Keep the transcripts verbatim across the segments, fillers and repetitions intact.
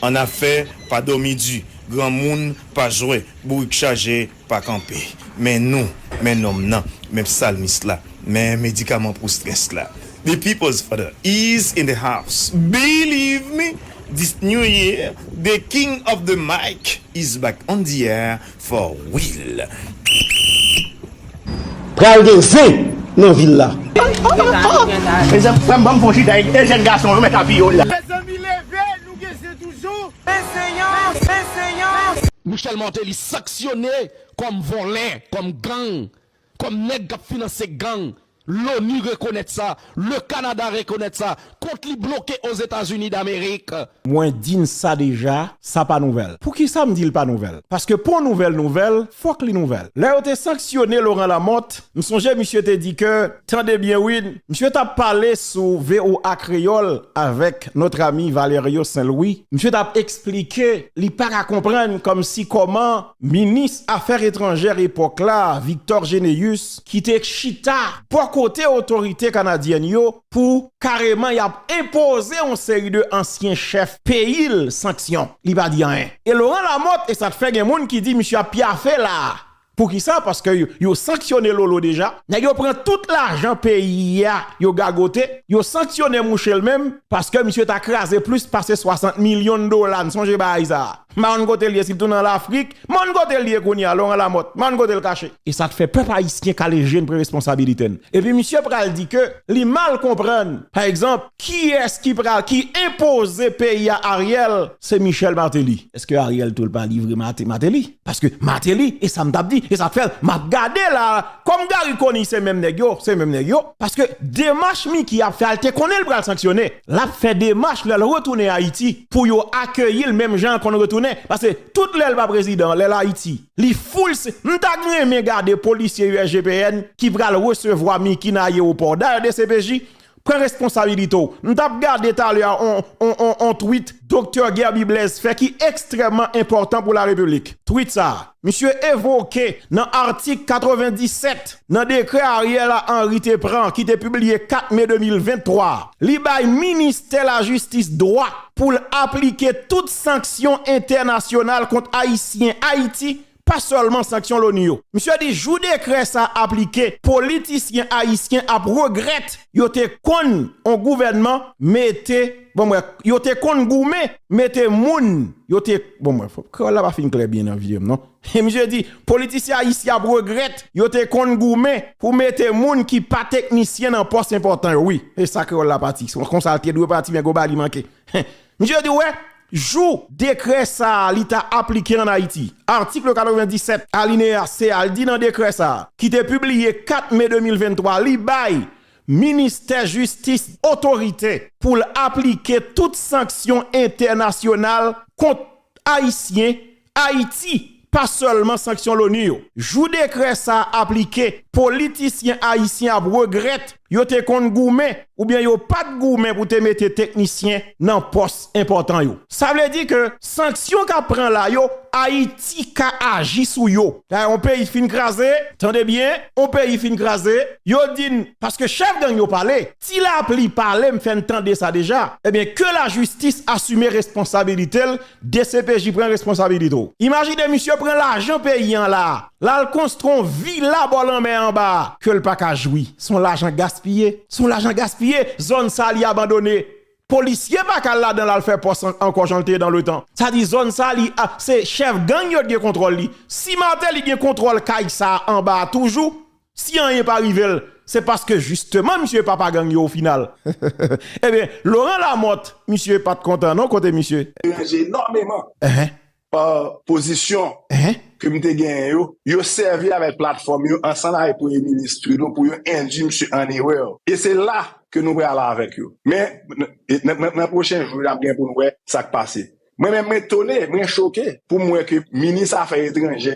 Annafè pa dòmi di, granmoun pa jwe, bourik chaje pa kanpe. Men nou, men nonm nan, men psalmis la, men medikaman pou strès la. The people's father is in the house. Believe me, this new year, the king of the mic is back on the air for real. Pral gen zen nan vil la. Mezanmi, frè m, ban m fon chita e jèn gason yo mèt apiye w la. Mezanmi, leve, nou gen zen toujou. Michel Martelly sanksyone kòm vòlè, kòm gang, kòm nèg k ap finanse gang. Loni rekonèt sa, le Canada rekonèt sa, kont li bloke Ozetazini Damerik. Mwen di n sa deja, sa pa nouvèl. Poukisa m di l pa nouvèl? Paske pou yon nouvèl nouvèl, fòk li nouvèl. Lè yo te sanksyone Laurent Lamothe, m sonje misye te di ke, tande byen wi, misye t ap pale sou V O A Kreyòl avèk notre ami Valerio Saint Louis. Misye t ap eksplike li pa ka konprann kòmsi kòman minis afè etranjè epòk la, Victor Généus, ki te chita bò kote otorite kanadyèn yo pou kareman y ap enpoze yon seri de ansyen chèf peyi l sanksyon. Li pa di anyen. E Laurent Lamothe, e sa t fè gen moun ki di misye ap pyafe la. Poukisa? Paske yo, yo sanksyone Lolo deja. Nèg yo pran tout lajan peyi a, yo gagote, yo sanksyone mouche l menm, paske misye ta kraze plis pase swasant milyon dola. N sonje bagay sa a. M pa konn kote l ye, si l tounen an Lafrik, m pa konn kote l ye kounye a, Laurent Lamothe, m pa konn kote l kache. E sa t fè pèp ayisyen kale je n, pran responsabilite n. Epi misye pral di ke li mal konprann, pa egzanp, kiyès ki pral, ki enpoze peyi a Ariel, se Michel Martelly. Èske Ariel tou l pa livre Mate-, Martelly? Paske Martelly, e sa m t ap di, e sa k fè m ap gade la, kòm Garry Conille se menm nèg yo, se menm nèg yo. Paske demach Micky ap fè a, l te konnen l pral sanksyone. L ap fè demach lè l retounen Ayiti pou yo akeyi l menm jan l konn retounen. Paske tout lè l pa prezidan, lè l Ayiti, li full se, m ta renmen gade polisye U S G P N ki pral resevwa Micky nan ayewopò. Dayè D C P J, pran responsabilite w. M t ap gade talè a on, on, on, on tweet Doktè Guerby Blaise fè ki ekstrèmman enpòtan pou larepiblik. Tweet sa a, misye evoke nan atik katrevenndisèt nan dekrè Ariel Henry te pran ki te pibliye kat me de mil venntwa. Li bay ministè lajistis dwa pou l aplike tout sanksyon entènasyonal kont Ayisyen Ayiti, pa sèlman sanksyon Loni yo. Misye di jou dekrè sa a aplike, politisyen ayisyen ap regrèt yo te konn on gouvènman mete, bon, mwen, yo te konn goumen mete moun, yo te, bon, mwen, kreyòl la pa fin klè byen nan vye m, non. E misye di, politisyen ayisyen ap regrèt yo te konn goumen pou mete moun ki pa teknisyen nan pòs enpòtan yo, wi. E sa kreyòl la pati. Se konsa l te dwe pati, men gwo bagay li manke. Misye di, wè, jou dekrè sa a li ta aplike ann Ayiti. Atik katrevenndisèt, alineya C a, l di nan dekrè sa a, ki te pibliye kat me de mil venntwa, li bay ministè jistis otorite pou l aplike tout sanksyon entènasyonal kont Ayisyen Ayiti, pa sèlman sanksyon Loni yo. Jou dekrè sa a aplike, politisyen ayisyen ap regrèt yo te konn goumen oubyen yo pa t goumen pou te mete teknisyen nan pòs enpòtan yo. Sa vle di ke sanksyon k ap pran la yo, Ayiti ka aji sou yo. Dayè, on peyi fin kraze, tande byen, on peyi fin kraze, yo di n, paske chèf gang yo pale, Ti Lapli pale, m fè n tande sa deja. Ebyen, ke lajistis asime responsabilite l, D C P J pran responsabilite w. Imajine misye pran lajan peyi an la, l al konstwi on vila bò lanmè anba a, ke l pa ka jwi. Se on lajan gaspiye. Se on lajan gaspiye. Zòn sa a li abandone. Polisye pa ka al ladan l al fè pòs an-, ankò jan l te ye nan letan. Sa di zòn sa a, li, a, se chèf gang yo t gen kontwòl li. Si Martelly gen kontwòl kay sa a anba a toujou, si anyen pa rive l, se paske jisteman misye papa gang yo o final. Ebyen, Laurent Lamothe, misye pa t kontan non kote misye. Deranje enòmeman pa pozisyon ke m te genyen yo. Yo sèvi avèk platfòm yo ansanm avèk Premye Minis Trudeau pou yo endui misye an erè. E se la ke nou pral avèk yo. Men, n-, n-, n-, nan pwochen jou, n ap gen pou n wè sa k pase. Mwen menm, mwen etone, mwen choke pou m wè ke minis afè etranjè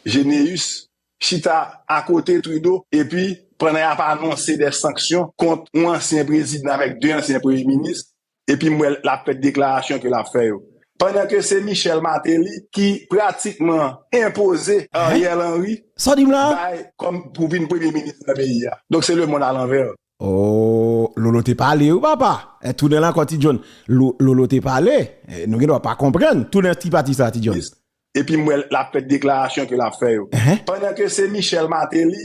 Généus chita akote Trudeau, epi pandan y ap anonse de sanksyon kont yon ansyen prezidan avèk de ansyen premye minis, epi m wè l ap fè deklarasyon ke l ap fè yo. Pandan ke se Michel Martelly ki pratikman enpoze Ariel Henry Sa w di m la a? Bay kòm pou vin premye minis nan peyi a. Donk se lemonn alanvè. Oh, Lolo te pale, wi, papa. Eh, tounen la ankò, Ti John. Lo- Lolo te pale. Eh, nou gen dwa pa konprann. Tounen ti pati sa, Ti John. Epi m wè l ap fè deklarasyon ke l ap fè yo. Pandan ke se Michel Martelly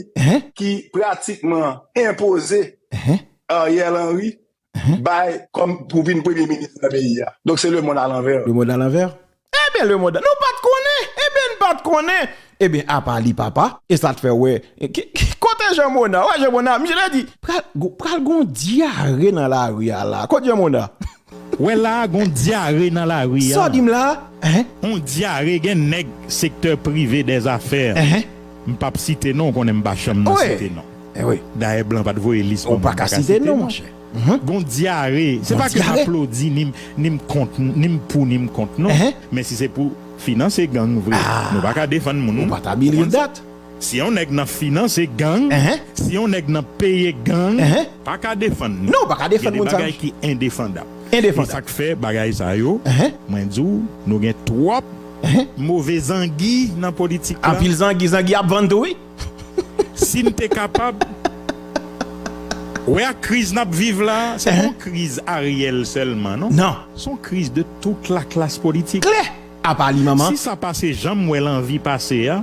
ki pratikman enpoze Ariel Henry bay kòm pou vin premye minis nan peyi a. Donk se lemonn alanvè. Lemonn alanvè? Ebyen, lemonn, nou pa t konnen. Ebyen, n pa t konnen. Ebyen, apa li, papa? E sa t fè wè. Ki- ki- Kote Jean Mona? Wè, Jean Mona, misye te di, pral, pral gon dyare nan lari a la. Kote Jean Mona? Wè la, gon dyare nan lari a. Sa w di m la? Hein? On dyare, gen nèg sektè prive dèzafè. M p ap site non, ou konnen m pa chanm nan site non. Dayè, blan pa t voye lis pou mwen, m pa ka site non, monchè. Gon dyare, se pa ke m aplodi, ni m, ni m kont, ni m pou, ni m kont non. Men si se pou finanse gang vre, nou pa ka defann moun. Ou pa ta believe that. Si yon nèg nan finanse gang, si yon nèg nan peye gang, pa ka defann nou. Non, pa ka defann moun sa. Gen de bagay ki endefandab. Endefandab. E sa k fè bagay sa yo, mwen di w, nou gen twòp move zangi nan politik la. Anpil zangi, zangi ap vann tou, wi. Si n te kapab, wè ak kriz n ap viv la, se pa yon kriz Ariel sèlman, non. Non. Se yon kriz de tout la klas politik. Klè. Apa li, manman? Si sa pase jan m wè l anvi pase a,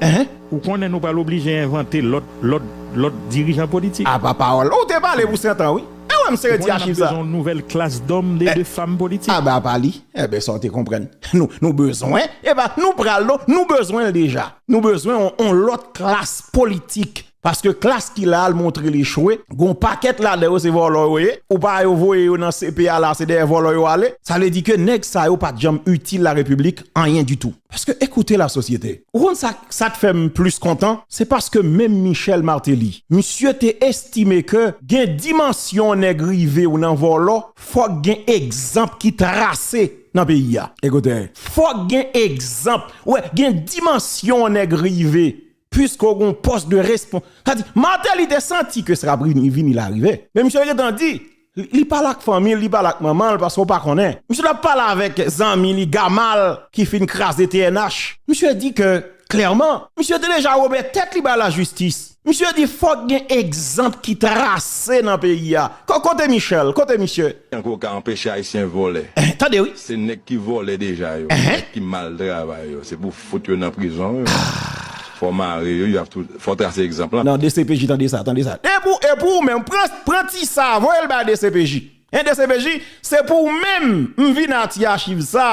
ou konnen nou pral oblije envante lòt, lòt, lòt dirijan politik. Apa pawòl. Ou te pale pou sèt an, wi. E wè m sere ti achiv sa. Ou konnen n ap bezwen yon nouvèl klas dòm, de, de fanm politik. Aba apa li. Enben, sa w te konprann. Nou, nou bezwen. Epa, nou pral non. Nou bezwen l deja. Nou bezwen yon, yon lòt klas politik. Paske klas ki la a l montre l echwe, gon pakèt ladan yo se vòlò yo ye, ou pa yo voye yo nan C P A la, se dèyè vòlò yo ale. Sa vle di ke nèg sa yo pa t janm itil la repiblik anyen ditou. Paske ekoute la sosyete. Ou konn sa, sa t fè m plis kontan? Se paske menm Michel Martelly, misye te estime ke gen dimansyon nèg rive ou nan vòlò, fòk gen egzanp ki trase nan peyi a. Ekoute, fòk gen egzanp. Wè, gen dimansyon nèg rive. Piske w gen yon pòs de respon-, sa di, Martelly te santi ke sa k ap vini, vini la rive. Men misye gentan di, li, li pale ak fanmi l, li pale ak manman l, paske w pa konnen. Misye t ap pale avèk zanmi li, Gamal, ki fin kraze T N H. Misye di ke, klèman, misye te deja remèt tèt li bay lajistis. Misye di fòk gen egzanp ki trase nan peyi a. Ko-, kote Michel? Kote misye? Tankou w ka anpeche Ayisyen vòlè. Eh, tande wi. Se nèg ki vòlè deja yo, nèg ki mal travay yo. Se pou fout yo nan prizon yo. Fò mare yo, y ap tou, fò trase egzanp lan. Non, D C P J, tande sa, tande sa. E pou, e pou ou menm, pran, pran ti sa, voye l bay D C P J. Hein, D C P J, se pou ou menm, m vin a ti achiv sa.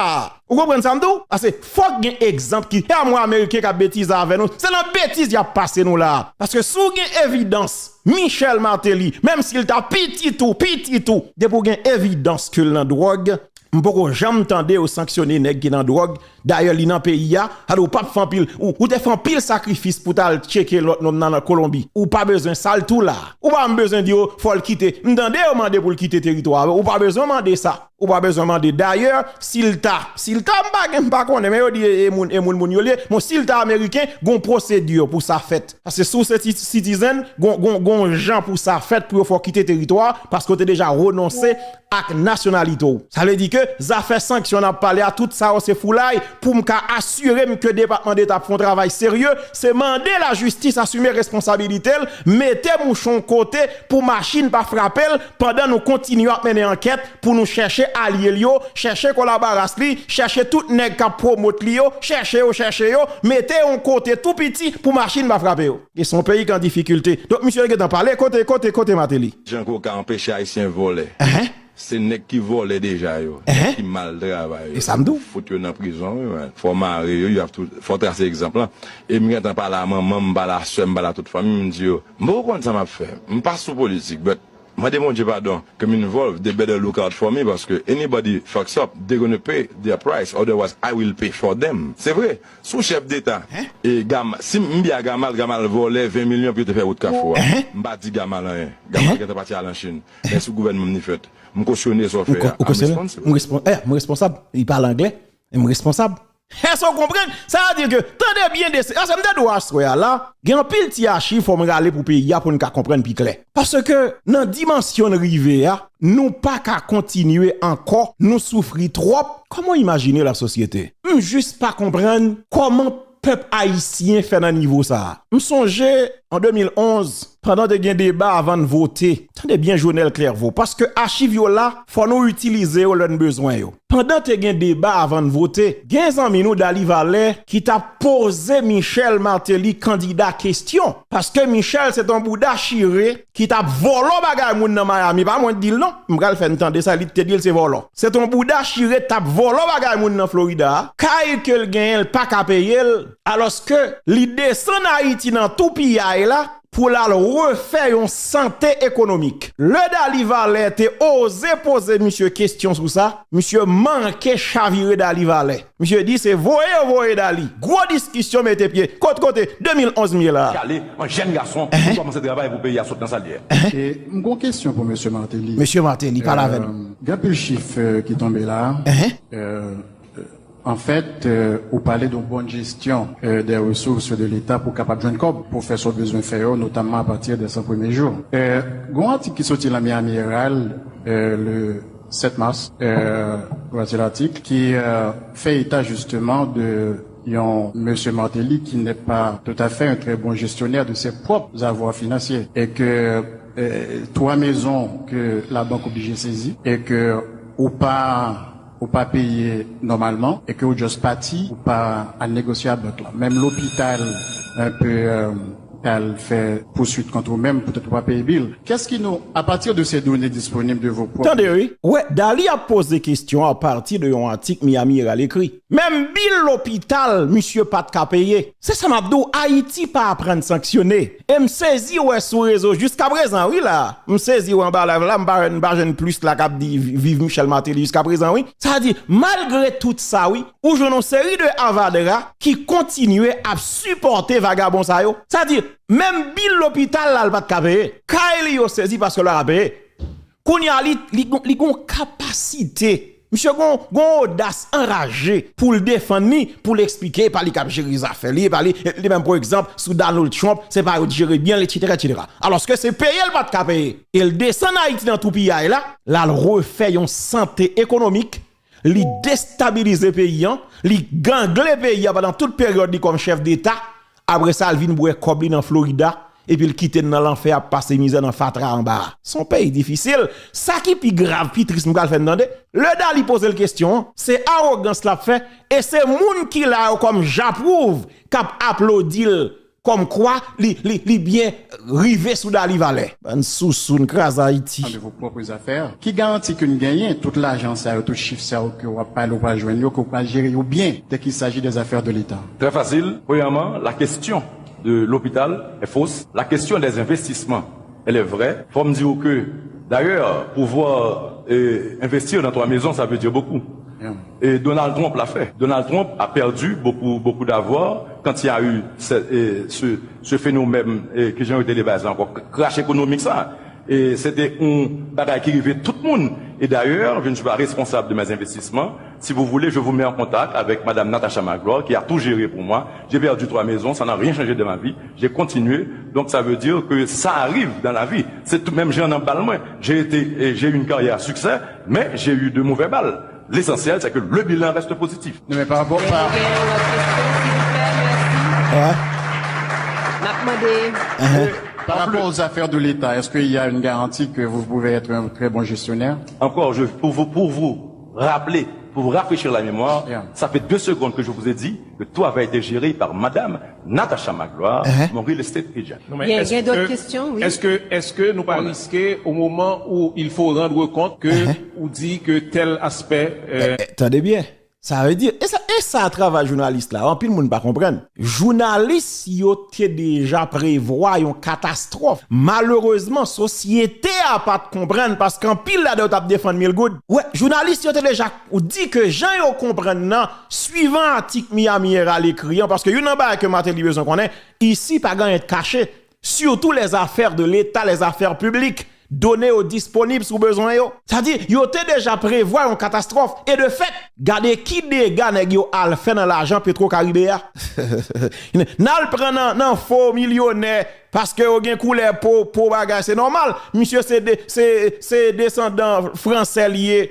Ou konprann sa m di w? Paske fòk gen egzanp ki, e a mwen Ameriken k ap betize avè nou, se nan betiz y ap pase nou la. Paske si w gen evidans, Michel Martelly, menm si l ta pitit ou, pitit ou, depi w gen evidans ke l nan dwòg, m poko janm tande yo sanksyone nèg ki nan dwòg. Dayè, li nan peyi a, sa di w p ap fè anpil, ou, ou te fè anpil sakrifis pou t al tcheke lòt nonm nan, nan Kolonbi. Ou pa bezwen sa, l tou la. Ou pa bezwen di yo, fò l kite. M tande yo mande pou l kite teritwa a, ou pa bezwen mande sa. Ou pa bezwen mande. Dayè, si l ta, si l ta, m pa gen, m pa konnen, men yo di e, e moun, e moun, moun yo l ye. Bon, si l ta ameriken, gon pwosedi pou sa fèt. Paske si w se ti, citizen, gon, gon, gon jan pou sa fèt, pou yo fè w kite teritwa a, paske w te deja renonse ak nasyonalite w. Sa vle di ke zafè sanksyon n ap pale a, tout sa yo se foulay, pou m ka asire m ke Depatman Deta ap fè yon travay serye, se mande lajistis asime responsabilite l, mete mouchon kote pou machin pa frape l, pandan nou kontinye ap mennen ankèt pou nou chèche alye l yo, chèche kolaboras li, chèche tout nèg k ap pwomot li yo, chèche yo, chèche yo, mete yon kote tou piti pou machin pa frape yo. E se yon peyi k an difikilte. Donk, misye gentan pale, kote, kote, kote Martelly? Jan ke w ka anpeche Ayisyen vòlè. Se nèg ki vòlè deja yo, nèg ki mal travay yo. E sa m di w. Fout yo nan prizon, wi, man. Fò mare yo, y ap tou, fò trase egzanp lan. E m gentan pale a manman m, m pale a sè m, m pale a tout fanmi m, m di yo, m poko konn sa m ap fè. M pa sou politik, but mande Bondye padon ke m involve, they better look out for me, paske anybody fucks up, they gonna pay their price, otherwise I will pay for them. Se vre, sou chèf deta, e Gam-, si m byen a Gamal, Gamal vòlè ven milyon pou yo te fè wout Kafou a. M pa di Gamal anyen. Gamal gentan pati al an Chin. Men sou gouvènman m li fèt. M kosyone sa w fè a. I'm responsible. M respon-, eh, m responsab. Li pale anglè. M responsab. Èske w konprann? Sa vle di ke, tande byen de se, èske m te di w aswè a la, gen anpil ti achiv fò m rale pou peyi a pou n ka konprann pi klè. Paske nan dimansyon n rive a, nou pa ka kontinye ankò, nou soufri twòp. Kòman w imajine lasosyete? M jis pa konprann kòman pèp ayisyen fè nan nivo sa a. M sonje an de mil onz, pandan te gen deba avan n vote, tande byen Jonel Clerveau, paske achiv yo la, fò nou itilize yo lè n bezwen yo. Pandan te gen deba avan n vote, gen zanmi nou Dali Valè ki t ap poze Michel Martelly kandida kesyon. Paske Michel se t on bouda chire ki t ap vòlò bagay moun nan Miami. Pa mwen k di l non. M pral fè n tande sa li te di l se vòlò. Se t on bouda chire t ap vòlò bagay moun nan Florida a. Kay ke l genyen l pa ka peye l. Alòske li desann Ayiti nan toupiyay la pou l al refè yon sante ekonomik. Lè Dali Valè te oze poze misye kesyon sou sa, misye manke chavire Dali Valè. Misye di se voye yo voye Dali. Gwo diskisyon mete pye. Kot kote de mil onz m ye la a. Ale, an jèn gason, pou kòmanse travay pou peyi a sot nan salyè. E m gon kesyon pou mesye Martelly. Mesye Martelly, pale avè n. Euh, gen anpil chif euh, ki tonbe la. Euh, euh, en fait, euh, ou pale de bonne gestion euh, des ressources de l'État pou kapab jwenn kòb pou fè sa w bezwen fè yo, notamman à partir des cent premiers jours. Euh, gon atik ki soti nan Miami Herald euh, le sept mars, euh, vwazin latik, ki euh, fè eta justement de yon mesye Martelly qui n'est pas tout à fait un très bon gestionnaire de ses propres avoirs financiers et que euh, trois maisons que la banque obligée saisit et que ou pa ou pa peye nòmalman e ke ou just pati, ou pa al negosye ak bank la. Menm lopital, un peu, euh, al fè pouswit kont ou menm poutèt ou pa peye bil. Qu'est-ce qui nous, à partir de ces données disponibles de vos propres... Tande wi, wè, Dali ap poze kesyon a pati de yon atik Miami Herald ekri. Menm bil lopital, misye pa t ka peye. Se sa m ap di w, Ayiti pa aprann sanksyone. E m sezi wè sou rezo jiskaprezan, wi la. M sezi wè anba live la, m pa, m pa jwenn plis la k ap di vi- viv Michel Martelly jiskaprezan, wi. Sa di, malgre tout sa, wi, ou jwenn yon seri de avadra ki kontinye ap sipòte vagabon sa yo. Sa di, menm bil lopital la, l pa t ka peye. Kay li yo sezi paske l pa ka peye. Kounye a, li, li, gon- li gon kapasite. Misye gon, gon odas anraje pou l defann li, pou l eksplike, e pa li k ap jere zafè li, e pa li, li menm, pou egzanp, sou Donald Trump, se pa yo t jere byen l, etsetera, etsetera. Alòske se peye l pa t ka peye. E l desann Ayiti nan toupiyay la, l al refè yon sante ekonomik, li destabilize peyi an, li gangle peyi an pandan tout peryòd li kòm chèf deta, apre sa, l vin bwè kòb li nan Florida, epi l kite n nan lanfè ap pase mizè nan fatra anba a. Se yon peyi difisil. Sa ki pi grav, pi tris, m pral fè n tande. Lè Dali poze l kesyon an, se awogans l ap fè, e se moun ki la yo kòm Japwouv k ap aplodi l kòmkwa li, li, li byen rive sou Dali Valè. Bann sousou, n kraze Ayiti. De vos propres affaires. Ki garanti ke n genyen tout lajan sa yo, tout chif sa yo ke w ap pale, w pral jwenn yo, ke w pral jere yo byen, dès qu'il s'agit des affaires de l'État? Très facile. Premièrement, la question de l'hôpital est fausse. La question des investissements, elle est vraie. Fò m di w ke, d'ailleurs, pouvoir euh, investir dans trois maisons, ça veut dire beaucoup. Et Donald Trump l'a fait. Donald Trump a perdu beaucoup, beaucoup d'avoir quand il y a eu ce, euh, ce, ce phénomène euh, ke jan yo te le bay sa ankò, crash économique sa. E se te yon bagay ki rive tout moun. Et d'ailleurs, je ne suis pas responsable de mes investissements. Si vous voulez, je vous mets en contact avec Madame Natacha Magloire, qui a tout géré pour moi. J'ai perdu trois maisons, ça n'a rien changé de ma vie. J'ai continué. Donc ça veut dire que ça arrive dans la vie. C'est tout menm jan nan bal mwen. J'ai été, et j'ai eu une carrière à succès, mais j'ai eu de mauvais balles. L'essentiel, c'est que le bilan reste positif. Non, mais par rapport, par, Gen lòt kesyon, silvouplè, mèsi. N ap mande. Par rapport aux affaires de l'État, est-ce qu'il y a une garantie que vous pouvez être un très bon gestionnaire? Encore, je, pour vous, pour vous rappeler, pour vous rafraîchir la mémoire, ça fait deux secondes que je vous ai dit que tout avait été géré par Madame Natacha Magloire, mon real estate agent. Non, men Gen, èske, gen dòt kesyon, wi. Èske, èske nou pa riske, au moment où il faut rendre compte, que ou di que tel aspect euh, Eh, eh, tande byen. Sa vle di, e sa, e sa travay jounalis la, anpil moun pa konprann. Jounalis yo te deja prevwa yon katastwòf. Malerezman, sosyete a pa t konprann paske anpil ladan yo t ap defann mil goud. Wè, jounalis yo te deja di ke jan yo konprann nan, swivan atik Miami Herald ekri an, paske youn nan bagay ke Martelly bezwen konnen, isi pa gen anyen k kache, surtout les affaires de l'État, les affaires publiques. Done yo disponib si w bezwen yo. Sa di, yo te deja prevwa yon katastwòf. E de fèt, gade ki dega nèg yo al fè nan lajan Petro Caribe a. N al pran nan, nan fo milyonè, paske yo gen koulè po, po bagay, se nòmal. Misye se de, se, se desandan fransè li ye.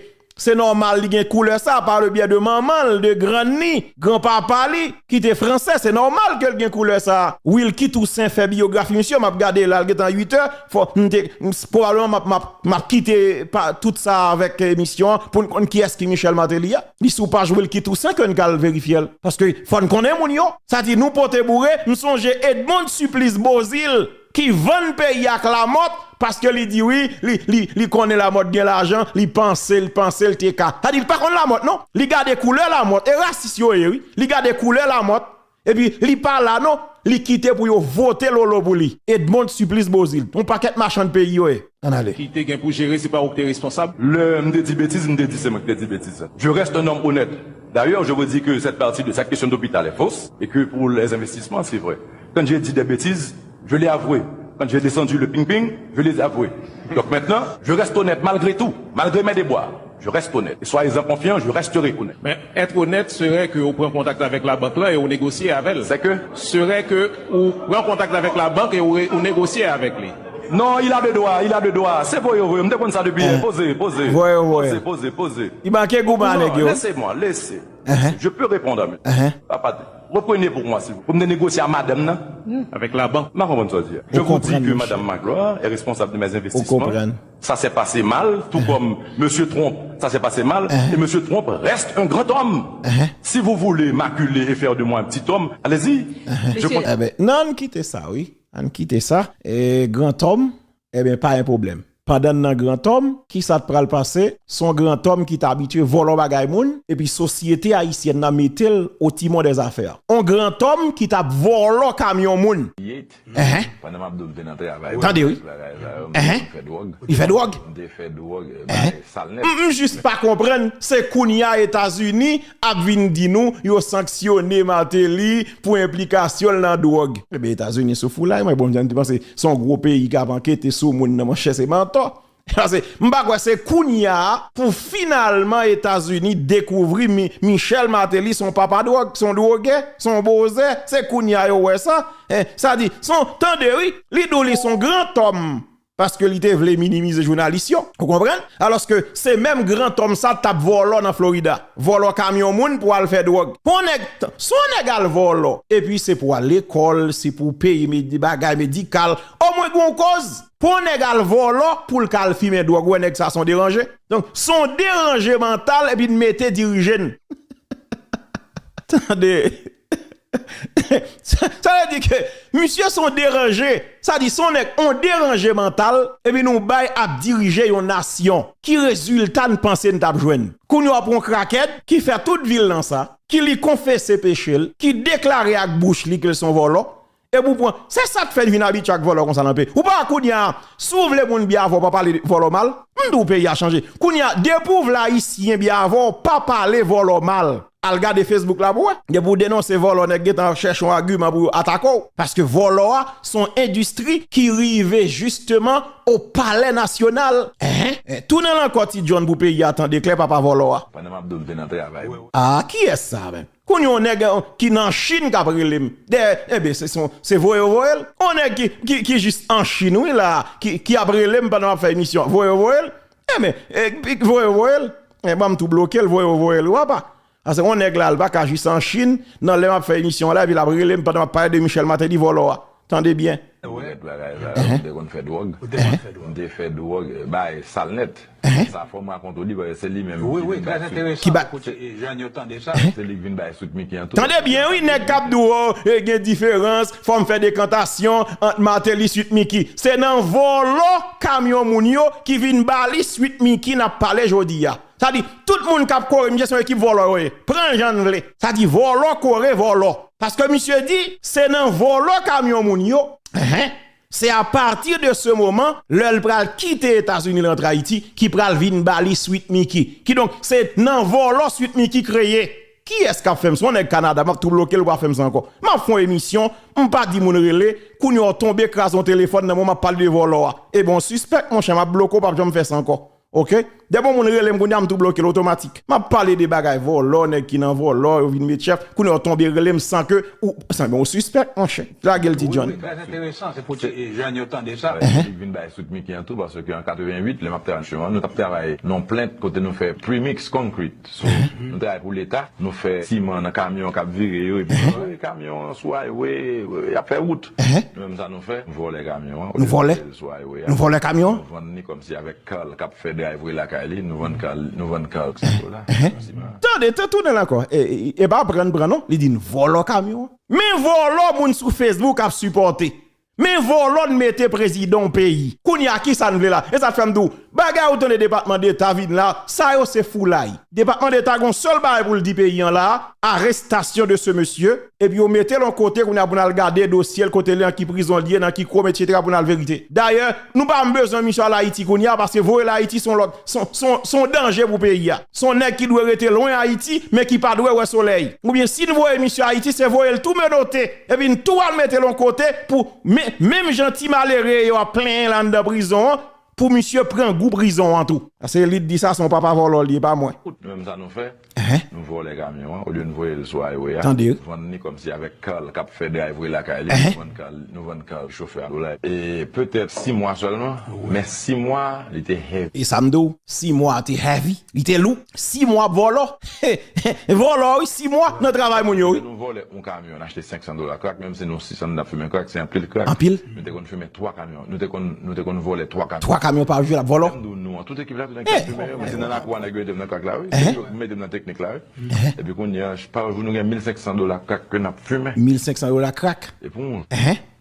se nòmal li gen koulè sa, pa le byen de manman l, de grann li, granpapa li, ki te fransè, se nòmal ke l gen koulè sa. Wilky Toussaint fè biyografi misye, m ap gade la, l gentan uit è, fò, m te, m, pwobableman m ap, m ap, m ap kite pa, tout sa avèk emisyon an pou n konn kiyès ki Michel Martelly a. Li sou paj Wilky Toussaint ke n ka al verifye l. Paske fò n konnen moun yo. Sa di nou pote boure, m sonje Edmonde Supplice Beauzile ki vann peyi ak Lamothe paske li di wi, li, li, li konnen Lamothe gen lajan, li panse, li panse l te ka. Sa di li pa konn Lamothe non. Li gade koulè Lamothe, e rasis yo ye wi. Li gade koulè Lamothe, epi li pa la non, li kite pou yo vote lolo pou li. Edmonde Supplice Beauzile, yon pakèt machann peyi yo ye. Ann ale. Ki te gen pou jere, se pa ou ki te responsab? Lè m te di betiz, m te di se mwen ki te di betiz. Je reste un homme honnête. D'ailleurs, je veux dire que cette partie de cette question d'hôpital est fausse et que pour les investissements, c'est vrai. Quand j'ai dit des bêtises, je l'ai avoué. Quand j'ai descendu le ping-ping, je l'ai avoué. Donc maintenant, je reste honnête malgré tout, malgré mes déboires. Je reste honnête. Et soyez-en confiants, je resterai honnête. Men, être honnête serait que ou pran kontak avèk labank lan e ou negosye avè l. C'est que? Serait que ou pran kontak avèk labank e ou, ou negosye avèk li. Non, il a des droits, il a des droits. Se voye, voye. M te konn sa depi. Poze, poze. Voye, voye. Poze, poze, poze. Li manke goumen a nèg yo. Non, laissez-moi, laissez. Je peux répondre à monsieur. Papa, reprenez pour moi, s'il vous plaît. Pou m te negosye a madanm nan. Avèk labank. M pa konprann sa w di a. Je vous dis que madame Magloire est responsable de mes investissements. Ça s'est passé mal, tout comme monsieur Trump, ça s'est passé mal, et monsieur Trump reste un grand homme. Si vous voulez m'acculer et faire de moi un petit homme, allez-y. Je Mesye, con- Eben, non, ann kite sa, wi. Ann kite sa. E gran tòm, eben, pa gen pwoblèm. Pandan n nan gran tòm, ki sa t pral pase? Se yon gran tòm ki t abitye vòlò bagay moun, epi sosyete ayisyèn nan mete l au timon des affaires. Yon gran tòm ki t ap vòlò kamyon moun. Pandan m ap di w m te nan travay, tande wi. Bagay sa yo, m te konn fè dwòg. Li fè dwòg? M te fè dwòg, bagay sal nèt. M, m jis pa konprann, se kounye a Etazini ap vin di nou yo sanksyone Martelly pou enplikasyon l nan dwòg. Ebyen, Etazini sou foulay, mwen, bon, m te panse se yon gwo peyi k ap ankete sou moun nan, monchè, se mantò. Paske m pa kwè se kounye a pou finalman Etazini dekouvri Mi-, Michel Martelly se yon papa dwòg, se yon dwogè, se yon bozè, se kounye a yo wè sa. Sa di, se yon, tande wi, li di w li se yon gran tòm paske li te vle minimize jounalis yo. Ou konprann? Alòske se menm gran tòm sa t ap vòlò nan Florida. Vòlò kamyon moun pou al fè dwòg. Pou yon nèg, si yon nèg al vòlò, epi se pou al lekòl, se pou peye medi-, bagay medikal, omwen gon koz. Pou yon nèg al vòlò, pou l ka al fimen dwòg, ou wè nèg sa se yon deranje. Donk, se yon deranje mantal, epi n mete dirije n. Tande. Sa, sa vle di ke misye se yon deranje. Sa di se yon nèg, yon deranje mantal, epi nou bay ap dirije yon nasyon. Ki rezilta n panse n t ap jwenn? Kounye a w ap yon krakèt ki fè tout vil nan sa, ki li konfese peche l, ki deklare ak bouch li ke l se yon vòlò, epi w pran, se sa k fè n vin abitye ak vòlò konsa nan peyi. Ou pa wè kounye a, si w vle moun byen avè w, pa pale vòlò mal. M di w peyi a chanje. Kounye a, depi w vle ayisyen byen avè w, pa pale vòlò mal. Al gade Facebook la pou w wè. Depi w denonse vòlò, nèg gentan chèche yon agiman pou yo atake w. Paske vòlò a, se yon endistri ki rive jisteman o palè nasyonal. Tounen l ankò, Ti John, pou peyi a tande klè, papa vòlò a. Pandan m ap di w m te nan travay. A, kiyès sa menm? Kounye a yon nèg, eh, ki nan Chin k ap rele m. Dèyè, enben, se, se, se voye yo voye l. Yon nèg ki, ki, ki jis an Chin, wi, la, ki, ki ap rele m pandan m ap fè emisyon. Voye yo voye l. Enben, eh, pi, voye yo voye l. Eh, ban m tou bloke l, voye yo voye l, wi, papa. Paske yon nèg la, l pa ka jis an Chin, nan lè m ap fè emisyon an la, epi l ap rele m pandan m ap pale de Michel Martelly, vòlò a. Tande byen. Ou te konn fè dwòg? Ou te konn fè dwòg? M te fè dwòg, bay sal nèt. Sa fò m rakonte w li, paske se li menm ki vin bay Sweet Micky an tou. Se li k vin bay Sweet Micky an tou. Tande byen, wi, nèg k ap di w, o, e gen diferans, fò m fè dekantasyon ant Martelly, Sweet Micky. Se nan vòlò kamyon moun yo ki vin ba li Sweet Micky n ap pale jodi a. Sa di, tout moun k ap kore misye se yon ekip vòlò yo ye. Pran l jan n vle. Sa di, vòlò kore vòlò. Paske misye di, se nan vòlò kamyon moun yo. Se apati de se moman, lè l pral kite Etazini, l rantre Ayiti, ki pral vin ba li Sweet Micky. Kidonk, se nan vòlò Sweet Micky kreye. Kiyès k ap fè m sa? Yon nèg Kanada, m ap tou bloke l, ou pa fè m sa ankò. M ap fè yon emisyon, m pa di moun rele, kounye a w tonbe kraze yon telefòn nan men w, m ap pale de vòlò a. Ebyen, w sispèk, monchè, m ap bloke w, w p ap janm fè sa ankò. Oke? Depi yon moun rele m kounye a, m tou bloke l otomatik. M ap pale de bagay vòlò, nèg ki nan vòlò, yo vin met chèf, kounye a w tonbe rele m san ke ou, sanble yon sispèk, monchè. Lage l, Ti John. Wi, wi, trè enteresan, se pou ti jèn yo tande sa. Li vin bay Sweet Mickey an tou, paske an katrevenwit, lè m ap travay sou an, nou t ap travay nan yon plant kote nou fè premix concrete. So, nou travay pou Leta, nou fè siman nan kamyon k ap vire yo, epi nou voye kamyon an sou highway, y ap fè wout. Nou menm sa nou fè, nou vòlè kamyon an, olye nou vòlè l sou highway a, nou vòlè kamyon an, nou vann li kòmsi avèk Carl k ap fè driveway lakay li, nou vann Carl, nou vann Carl sa yo la. Siman. Tande, tan tounen l ankò. E, e, e pa pran, pran non, li di n vòlò kamyon an. Men vòlò moun sou Facebook ap sipòte. Men vòlò n mete prezidan yon peyi. Kounye a, kisa n vle la? E sa k fè m di w, bagay ou tande Depatman Deta vin la, sa yo se foulay. Depatman Deta gon sèl bagay pou l di peyi an la, arrestation de ce monsieur, epi yo mete l yon kote kounye a pou n al gade dosye l, kote li, nan ki prizon li ye, nan ki kòm, etsetera, pou n al verite. Dayè, nou pa menm bezwen misye al Ayiti kounye a, paske voye l Ayiti se yon lòt, se yon, se yon, se yon danje pou peyi a. Se yon nèg ki dwe rete lwen Ayiti, men ki pa dwe wè solèy. Oubyen si n voye misye Ayiti, se voye l tou menote, epi n tou al mete l yon kote pou Men, menm jan ti malere yo ap plenyen l anndan prizon an, pou misye pran gou prizon an tou. Paske li t di sa, se yon papa vòlò li ye, pa mwen. Nou menm sa nou fè, nou vòlè kamyon an, olye n voye l sou highway a, tande, nou vann li kòmsi avèk Carl k ap fè driveway lakay li, nou vann Carl, nou vann Carl chofè a dola. E petèt sis mwa sèlman, men sis mwa, li te heavy. E sa m di w, sis mwa te heavy, li te lou, sis mwa ap vòlò. Vòlò, wi, sis mwa nan travay moun yo, wi. Nou vòlè yon kamyon, n achte senk san dola crack, menm si nou sis an n ap fimen crack, se anpil crack. Anpil. Nou te konn fimen twa kamyon. Nou te konn, nou te konn vòlè twa kamyon. Twa kamyon pa jou l ap vòlò. Menm nou, nou, tout ekip la, tout nèg k ap fimen yo, men se nan lakou a nèg yo ede m nan crack la, wi. Se yo ki mete m nan teknik la, wi. Epi kounye a, pa jou nou gen mil senk san dola crack ke n ap fimen. Mil senk san dola crack. Epi,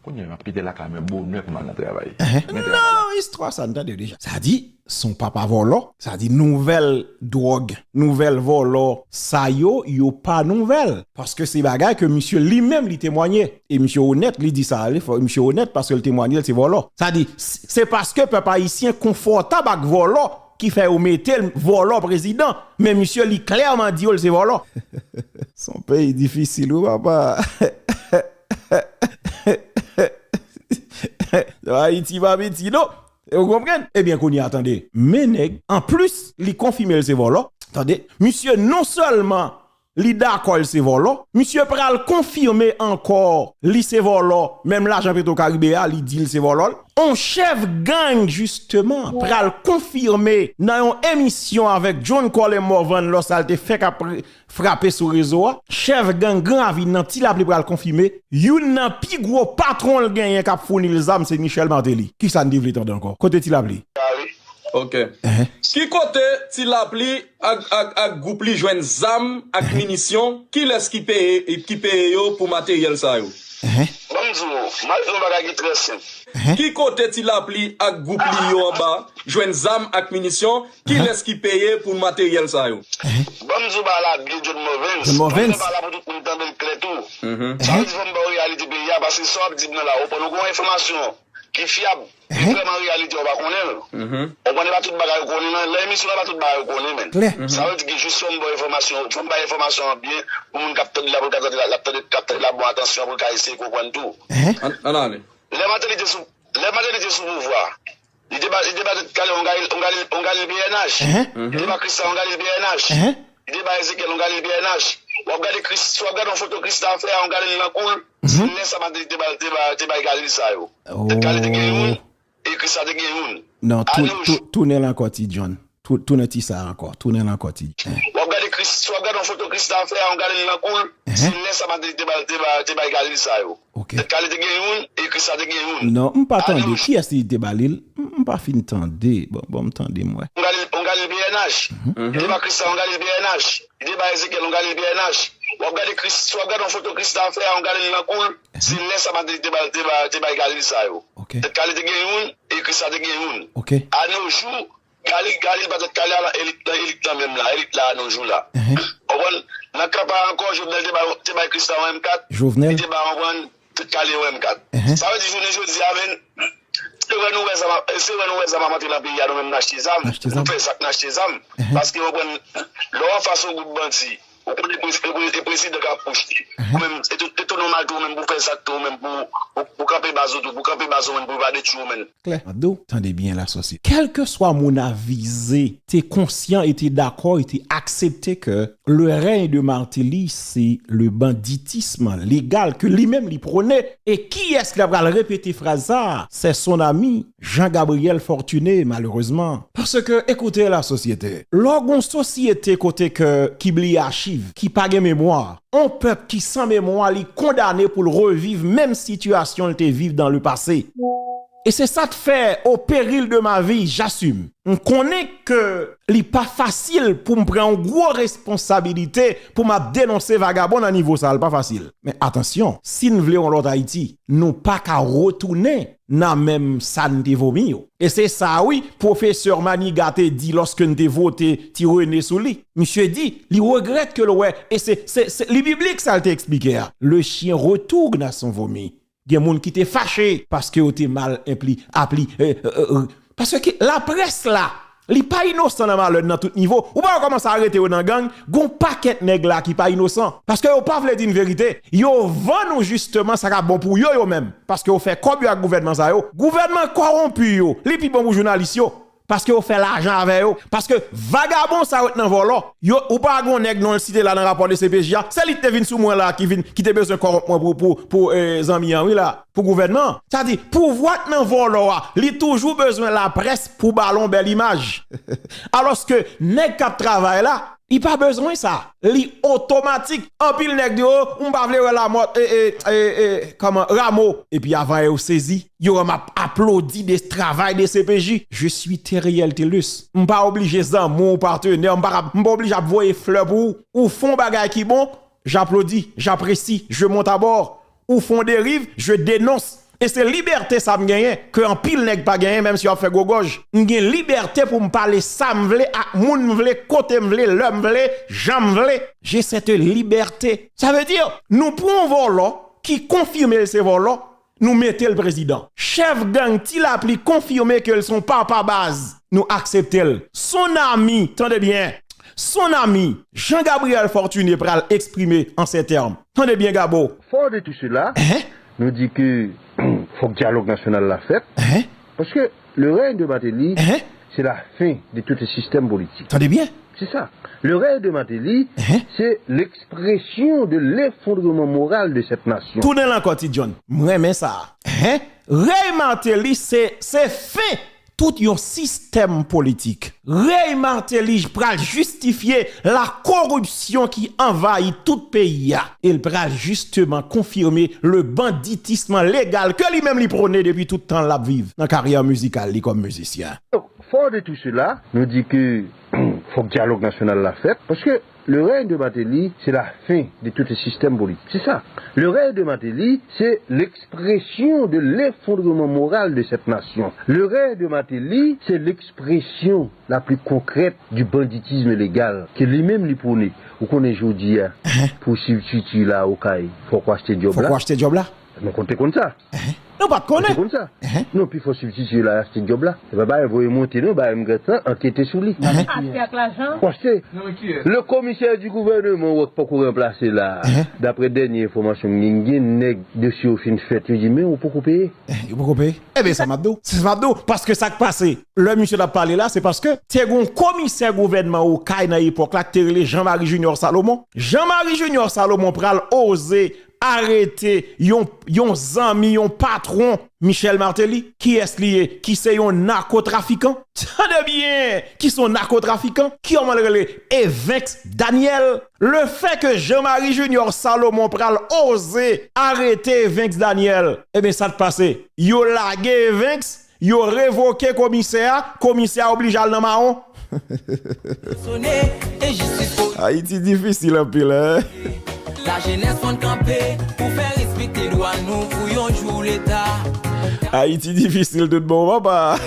kounye a, m ap kite lakay mwen bonè pou m al nan travay. Men travay la. Non, istwa sa, n tande deja. Sa di, se yon papa vòlò, sa di nouvèl dwòg, nouvèl vòlò, sa yo, yo pa nouvèl. Paske se bagay ke misye li menm li temwanye. E misye onèt, li di sa, li fò, misye onèt paske l temwanye l se vòlò. Sa di, s-, se paske pèp ayisyen konfòtab ak vòlò ki fè yo mete l vòlò prezidan. Men misye li klèman di yo l se vòlò. Se yon peyi difisil, wi, papa. Ayiti pa piti, non. Ou konprann? Ebyen, kounye a, tande. Men nèg, anplis, li konfime l se vòlò. Tande, misye non sèlman li dakò l se vòlò, misye pral konfime ankò li se vòlò, menm lajan Petro Caribe a, li di l se vòlò l. On chèf gang, jisteman, pral konfime nan yon emisyon avèk John Colin Morvan, lòsa l te fèk ap frape sou rezo a, chèf gang Gran Ravin nan Ti Lapli pral konfime, youn nan pi gwo patwon l genyen k ap founi l zam se Michel Martelly. Kisa n te vle tande ankò? Kote Ti Lapli? Ok. Ki kote Ti Lapli ak, ak, ak gwoup li jwenn zam ak minisyon? Kilès ki peye, ki peye yo pou materyèl sa yo? Ban m di w, m al di w yon bagay ki trè senp. Ki kote Ti Lapli ak gwoup li yo anba jwenn zam ak minisyon? Kilès ki peye pou materyèl sa yo? Ban m di w bagay la byen, John Morvens. John Morvens. Mwen pa la pou tout moun tande l klè tou. Sa vle di fò m ba w reyalite peyi a, paske sa w ap di m nan la, ou konprann, ou gen yon enfòmasyon ki fyab, li vrèman reyalite, ou pa konnen l. Ou konprann, e pa tout bagay ou konnen nan, nan emisyon, e pa tout bagay ou konnen, men. Sa vle di ke jis fò m ba w enfòmasyon, fò m bay enfòmasyon an byen, pou moun k ap tande la, pou l ka tande la, l ap tande, k ap tande la, bon, atansyon, pou l ka eseye konprann tou. Ann, ann ale. Lè Martelly te sou, lè Martelly te sou pouvwa, li te ba, li te ba Tèt Kale yon Galil, yon Galil, yon Galil P N H. Li te ba Christian yon Galil P N H. Li te ba Ezekiel yon Galil P N H. W ap gade Chris, si w ap gade yon foto Christian fè a, yon Galil nan kou l, se lè sa Martelly te ba, te ba, te bay Galil sa yo. Tèt Kale te gen youn, e Christian te gen youn. Non, tou, tou, tounen l ankò, Ti John. Tou-, tounen ti sa a ankò. Tounen l ankò, Ti John. W ap gade Chris, si w ap gade yon foto Christian fè a, yon Galil nan kou l, se lè sa Martelly te ba, te ba, te bay Galil sa yo. Tèt Kale te gen youn, e Christian te gen youn. Non, m pa tande. Kiyès li te ba li l? M, m pa fin tande. Bon, bon, m tande, m wè. Yon Galil, yon Galil P N H. Li te ba Christian yon Galil P N H. Li te ba Ezekiel yon Galil P N H. W ap gade Chris, si w ap gade yon foto Christian fè a, yon Galil nan kou l, se lè sa Martelly te ba, te ba, te bay Galil sa yo. Tèt Kale te gen youn, e Christian te gen youn. A nos jours, Galil, Galil pa Tèt Kale a nan elit, nan elit lan menm la, elit la a nos jours la. Ou konprann? Nan kanpay ankò, Jovenel te bay, te bay Christian yon M kat, Jovenel? Li te bay, ou konprann, Tèt Kale yon M kat. Sa vle di jounen jodi a, men, se wè nou wè zam ap, se wè nou wè zam ap antre nan peyi a, nou menm n achte zam. Nou fè zak, n achte zam. Paske, ou konprann, lè w anfas yon gwoup bandi, ou konnen e pre-, e pre-, e prezidan k ap pwoche. Ou menm, e tou, e tou nòmal tou, ou menm pou fè zak tou, ou menm pou, pou, pou kanpe baz ou tou, pou kanpe baz ou menm, pou pa detwi ou menm. Klè. M ap di w, tande byen lasosyete. Kèlkeswa moun a vize, te konsyan e te dakò e te aksepte ke le règne de Martelly, c'est le banditisme légal ke li menm li pwone. E kiyès ki ta pral repete fraz sa a? C'est son ami Jean Gabriel Fortuné, malerezman. Paske, ekoute lasosyete, lè w gon sosyete kote ke, ki bliye achiv, ki pa gen memwa, on pèp ki san memwa, li kondane pou l reviv menm sitiyasyon l te viv dans le passé. E se sa k fè, au péril de ma vie, j'assume. M konnen ke li pa fasil pou m pran yon gwo responsabilite pou m ap denonse vagabon nan nivo sa a, li pa fasil. Men atansyon, si n vle yon lòt Ayiti, nou pa ka retounen nan menm sa n te vomi yo. E se sa, wi, pwofesè Maniga te di lòske n te vote Ti Rene sou li. Misye di, li regrèt ke l wè, e se, se, se, li biblik sa l te eksplike a. Le chien retourne à son vomi. Gen moun ki te fache paske yo te mal enpli, apli, e, e, e, paske ki, laprès la, li pa inosan nan malè nan tout nivo. Ou pa wè kòman sa arete yo nan gang? Gon pakèt nèg la ki pa inosan. Paske yo pa vle di n verite. Yo vann ou jisteman sa k ap bon pou yo, yo menm. Paske yo fè kòb yo ak gouvènman sa yo. Gouvènman kòwonpi yo, li pi bon pou jounalis yo. Paske yo fè lajan avè yo. Paske vagabon sa yo t nan vòlò. Yo, ou pa gon nèg non l site la nan rapò de C P J a. Se li ki te vin sou mwen la, ki vin, ki te bezwen kòwonp mwen pou, pou, pou, e, zanmi an, wi la. Pou gouvènman. Sa di, pouvwa k nan vòlò a, li toujou bezwen laprès pou ba l yon bèl imaj. Alòske nèg k ap travay la, li pa bezwen sa. Li otomatik. Anpil nèg di, o, m pa vle wè Lamòt, e, e, e, e, kòman, Ramo. Epi avan yo sezi, yo wè m ap aplodi de travay de C P J. Je suis Theriel Thelus. M pa oblije zanmi w, patenè, m pa, m pa oblije ap voye flè pou ou. Ou fè yon bagay ki bon, j'applaudis, j'apprécie, je monte à bord. Ou fè yon deriv, je dénonce. E se libète sa m genyen, ke anpil nèg pa genyen, menm si yo ap fè gwo gòj. M gen libète pou m pale sa m vle, ak moun m vle, kote m vle, lè m vle, jan m vle. J'ai cette liberté. Sa vle di, nou pran yon vòlò ki konfime l se vòlò, nou mete l prezidan. Chèf gang Ti Lapli konfime ke l se yon papa baz, nou aksepte l. Son ami, tande byen, son ami Jean Gabriel Fortuné pral eksprime an sè tèm. Tande byen, Gabo. Fort de tout cela, nou di ke fòk dyalòg nasyonal la fèt. Paske le règne de Martelly, se la fin de tout le système politique. Tande byen. C'est ça. Le règne de Martelly, c'est l'expression de l'effondrement moral de cette nation. Tounen l ankò, Ti John. M renmen sa. Rèy Martelly, se, se fen tout yon sistèm politik. Rèy Martelly pral jistifye la koripsyon ki anvayi tout peyi a. E l pral jisteman konfime le banditisme légal ke li menm li pwone depi tout tan l ap viv nan karyè mizikal li kòm mizisyen. Fort de tout cela, nou di ke fòk dyalòg nasyonal la fèt, paske le règne de Martelly, c'est la fin de tout le système politique. C'est ça. Le règne de Martelly, c'est l'expression de l'effondrement moral de cette nation. Le règne de Martelly, c'est l'expression la plus concrète du banditisme légal que lui-même li prôné. Ou konnen jodi a, pou sibstiti la Okay, fòk ou achte djòb la. Fòk ou achte djòb la. Nou konn te konn sa. Nou pa t konnen. Ou te konn sa. Non, pi fò sibstiti la achte djòb la. Se pa bagay voye monte non, bagay m gentan ankete sou li. Achte ak lajan. Ou achte. Le commissaire du gouvernement ou wè k poko ranplase la. Daprè dènye enfòmasyon m gen, gen nèg dosye yo fin fèt, yo di men ou poko peye. Yo poko peye. Ebyen sa m ap di w. Se sa m ap di w. Paske sa k pase, lè misye t ap pale la, se paske te gen yon komisè gouvènman Okay nan epòk la ki te rele Jean Marie Junior Salomon. Jean Marie Junior Salomon pral oze arete yon, yon zanmi, yon patwon Michel Martelly. Kiyès li ye? Ki se yon nakotrafikan. Tande byen, ki se yon nakotrafikan. Ki kòman l rele? Evenx Daniel. Le fait que Jean Marie Junior Salomon pral oze arete Evenx Daniel, ebyen sa k pase? Yo lage Evenx, yo revoke komisè a, komisè a oblije al nan mawon. Ayiti difisil anpil, en. Lajenès konn kanpe pou fè respekte dwa nou pou yon jou Leta. Ayiti difisil tout bon, papa.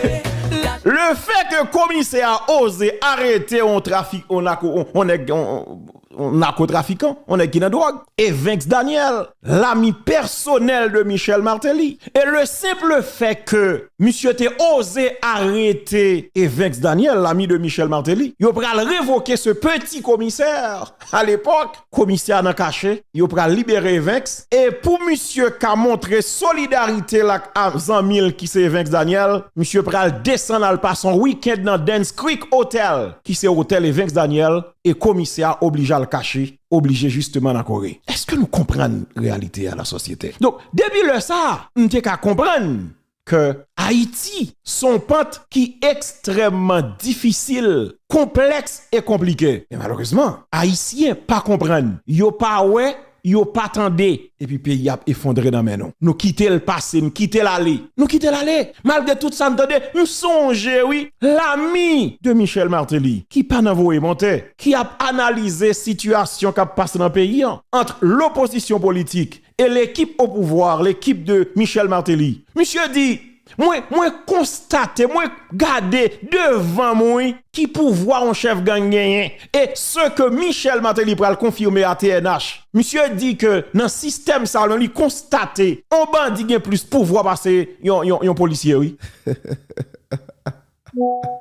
Le fait que komisè a oze arete yon trafik, yon nako, yon, yon nèg, yon, yon nakotrafikan, yon nèg ki nan dwòg, Evenx Daniel, l'ami personnel de Michel Martelly. Et le simple fait que misye te oze arete Evens Daniel, l'ami de Michel Martelly. Yo pral revoke ce petit commissaire à l'époque, komisè a nan kache, yo pral libere Evens. E pou misye ka montre solidarite l ak a- zanmi l ki se Evens Daniel, misye pral desann al pase yon wikenn nan Dance Creek Hotel, ki se otèl Evens Daniel, e komisè a oblije al kache, oblije jisteman nan Kore. Èske nou konprann reyalite a, lasosyete? Donk, depi lè sa a, m te ka konprann ke Ayiti se yon pant ki ekstrèmman difisil, konplèks e konplike. Men malerezman, Ayisyen pa konprann, yo pa wè, yo pa tande, epi peyi ap efondre nan men nou. Nou kite l pase, n kite l ale. Nou kite l ale. Malgre tout sa n tande, m sonje, wi, l'ami de Michel Martelly, ki pa nan voye monte, ki ap analize sitiyasyon k ap pase nan peyi an, ant lopozisyon politik e l'équipe au pouvoir, l'équipe de Michel Martelly. Misye di, mwen, mwen konstate, mwen gade devan mwen ki pouvwa yon chèf gang genyen. E ce que Michel Martelly pral konfime a T N H. Misye di ke nan sistèm sa, li konstate yon bandi gen plis pouvwa pase yon, yon, yon polisye, wi.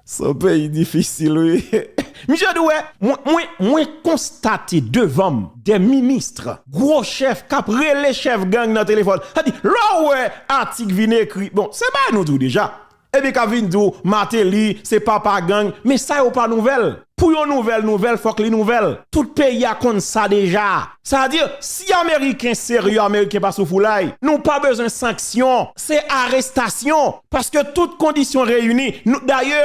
Se yon peyi difisil, wi. Misye di, wè, mwen, mwen, mwen konstate devan m de minis, gwo chèf k ap rele chèf gang nan telefòn. Sa di, lè w wè atik vin ekri, bon, se bagay nou di w deja. Epi k ap vin di w, Martelly, se papa gang, men sa yo pa nouvèl. Pou yon nouvèl nouvèl, fòk li nouvèl. Tout peyi a konn sa deja. Sa di, si Ameriken serye, Ameriken pa sou foulay, nou pa bezwen sanksyon, se arestasyon. Paske tout kondisyon reyini. Nou, dayè,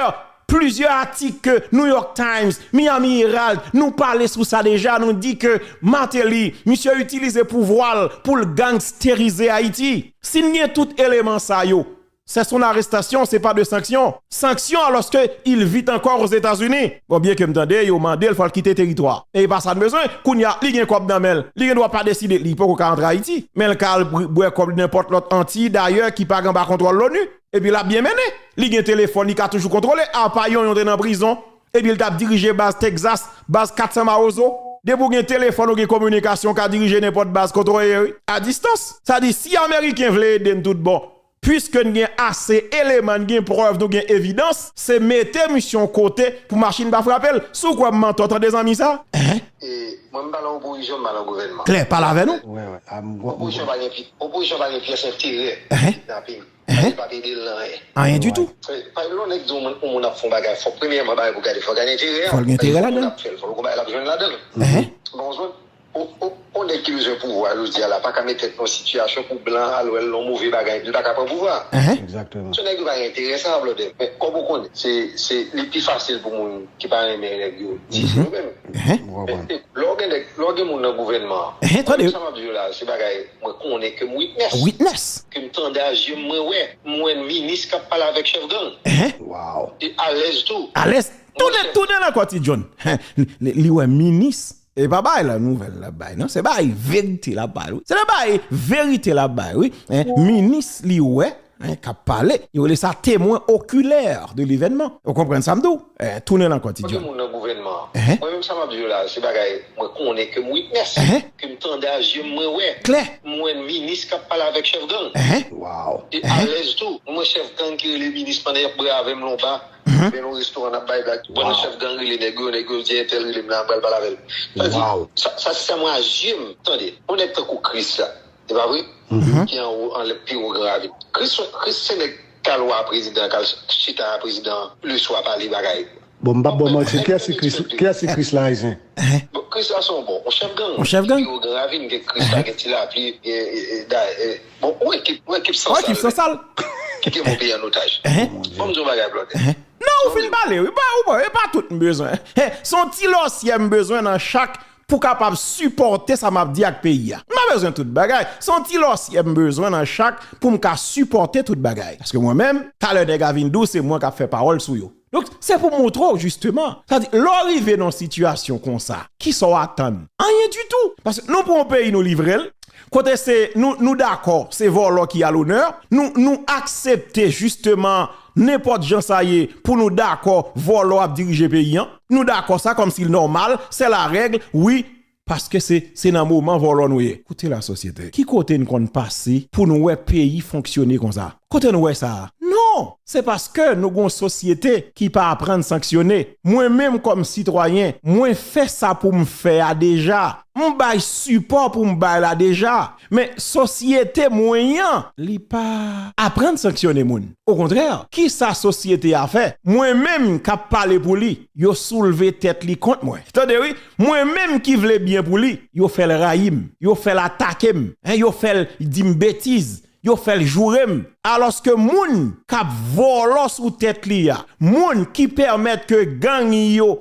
plizyè atik ke New York Times, Miami Herald, nou pale sou sa deja, nou di ke Martelly, misye itilize pouvwa l pou l gangsterize Ayiti. Si n gen tout eleman sa yo, c'est son arrestation, c'est pas de sanction. Sanction alors qu'il vit encore aux États-Unis. Bon, byen ke m tande, yo mande l, fò l kite teritwa. E pa sa n bezwen, kounye a, li gen kòb nan men l. Li gen dwa pa deside, li poko ka antre Ayiti. Men l ka al bri- bwè kòb li nenpòt lòt Antiy, dayè, ki pa gen anba kontwòl l'ONU. Epi l ap byen mennen. Li gen telefòn, li ka toujou kontwole. Apa yon, yon te nan prizon. Epi l t ap dirije baz Texas, baz kat san Mawozo. Depi w gen telefòn, ou gen kominikasyon, w ka dirije nenpòt baz kote w ye, wi, a distans. Sa di, si Ameriken vle ede n tout bon, piske n gen ase eleman, n gen prèv, nou gen evidans, se mete misye yon kote pou machin pa frape l. Si w kwè m mantè, tande zanmi sa. E, mwen, m pa nan opozisyon, m pa nan gouvènman. Klè, pale avè nou. Wè, wè. Opozisyon pa gen pi-, opozisyon pa gen pyès enterè nan peyi. Li p ap ede l nan anyen. Anyen ditou. Se, pa, lè yon nèg di yon moun, yon moun ap fè yon bagay, fòk premyèman bagay pou gade, fòk gade enterè a. Fò l gen enterè ladan l. Fò l gen bagay l ap jwenn ladan l. Bon, ou konprann? O, o, yon nèg ki bezwen pouvwa, jodi a la, pa ka met tèt nan yon sitiyasyon pou blan al wè l nan yon move bagay, epi l pa ka pran pouvwa a. Egzakteman. Se nèg yo pa gen enterè sa, blòdè. Men, kòm ou konnen, se, se, li pi fasil pou moun ki pa renmen nèg yo di se yo menm. Men, lè w gen nèg, lè w gen moun nan gouvènman an, mwen menm sa m ap di yo la, se bagay mwen konnen ke m witness. Witness. Ke m tande a je m, mwen wè. M wè minis k ap pale avèk chèf gang. Wow. E alèz tou. Alèz. Tounen, tounen nan kò Ti John. Li, li wè minis. E pa bay la nouvèl l ap bay, non. Se bay verite l ap bay, wi. Se de bay verite l ap bay, wi. Minis li wè, k ap pale. Yo rele sa témoin oculaire de l'événement. Ou konprann sa m di w? Eh, tounen nan kò Ti John. Moun nan gouvènman an. Mwen menm sa m ap di yo la, se bagay mwen konnen ke m witness, ke m tande a je m, mwen wè. Klè. M wè minis k ap pale avèk chèf gang. Wow. E alèz tou. M wè chèf gang ki rele minis pandan y ap bwè avè m lonba. Men nan restoran n ap bay blag. Pandan chèf gang rele nèg yo, nèg yo di entèl rele m la, m pral pale avè l. Sa di, sa, sa se sa mwen a je m tande. Yon nèg tankou Chris la. Se pa vre? Ki anwo, anlè pi wo Gran Ravin. Chris, Chris se nèg k al wè prezidan, k al chita a prezidan leswa pale bagay. Bon, m p ap ba w manti. Kiyès ki Chris, kiyès ki Chris la, Ayisyen? Bon, Chris la se yon bon, yon chèf gang. Yon chèf gang? Pi wo Gran Ravin, gen Chris la, gen Ti Lapli, gen, e, e, da, e, bon, yon ekip, yon ekip sansal. Yon ekip sansal. Ki gen bon peyi an otaj. Bon, m di yon bagay, blòdè. Non, ou fin pale, wi. Pa, ou pa, e pa tout m bezwen. Se yon ti lòsyè m bezwen nan chak pou kapab sipòte sa m ap di ak peyi a. M pa bezwen tout bagay. Se yon ti lòsyè m bezwen nan chak pou m ka sipòte tout bagay. Paske mwen menm, talè nèg a vin di w se mwen k ap fè pawòl sou yo. Donk, se pou montre w, jisteman. Sa di, lè w rive nan yon sitiyasyon konsa, kisa w atann? Anyen ditou. Paske nou pran yon peyi, nou livre l. Kote se, nou, nou dakò, se vòlò ki a lonè. Nou, nou aksepte, jisteman, nenpòt jan sa ye, pou nou dakò, vòlò ap dirije peyi an. Nou dakò sa kòmsi l nòmal, c'est la règle, wi, paske se, se nan moman vòlò nou ye. Koute lasosyete. Ki kote n konn pase pou n wè peyi fonksyone konsa? Kote n wè sa a? Non! Non, se paske nou gon sosyete ki pa aprann sanksyone. Mwen menm kòm sitwayen, mwen fè sa pou m fè a deja. M bay sipò pou m bay la deja. Men sosyete mwen an, li pa aprann sanksyone moun. Okontrè, kisa sosyete a fè? Mwen menm k ap pale pou li, yo soulve tèt li kont mwen. Tande wi, mwen menm ki vle byen pou li, yo fè l rayi m, yo fè l atake m, en, yo fè l di m betiz, yo fè l joure m. Alòske moun k ap vòlò sou tèt li a, moun ki pèmèt ke gang yo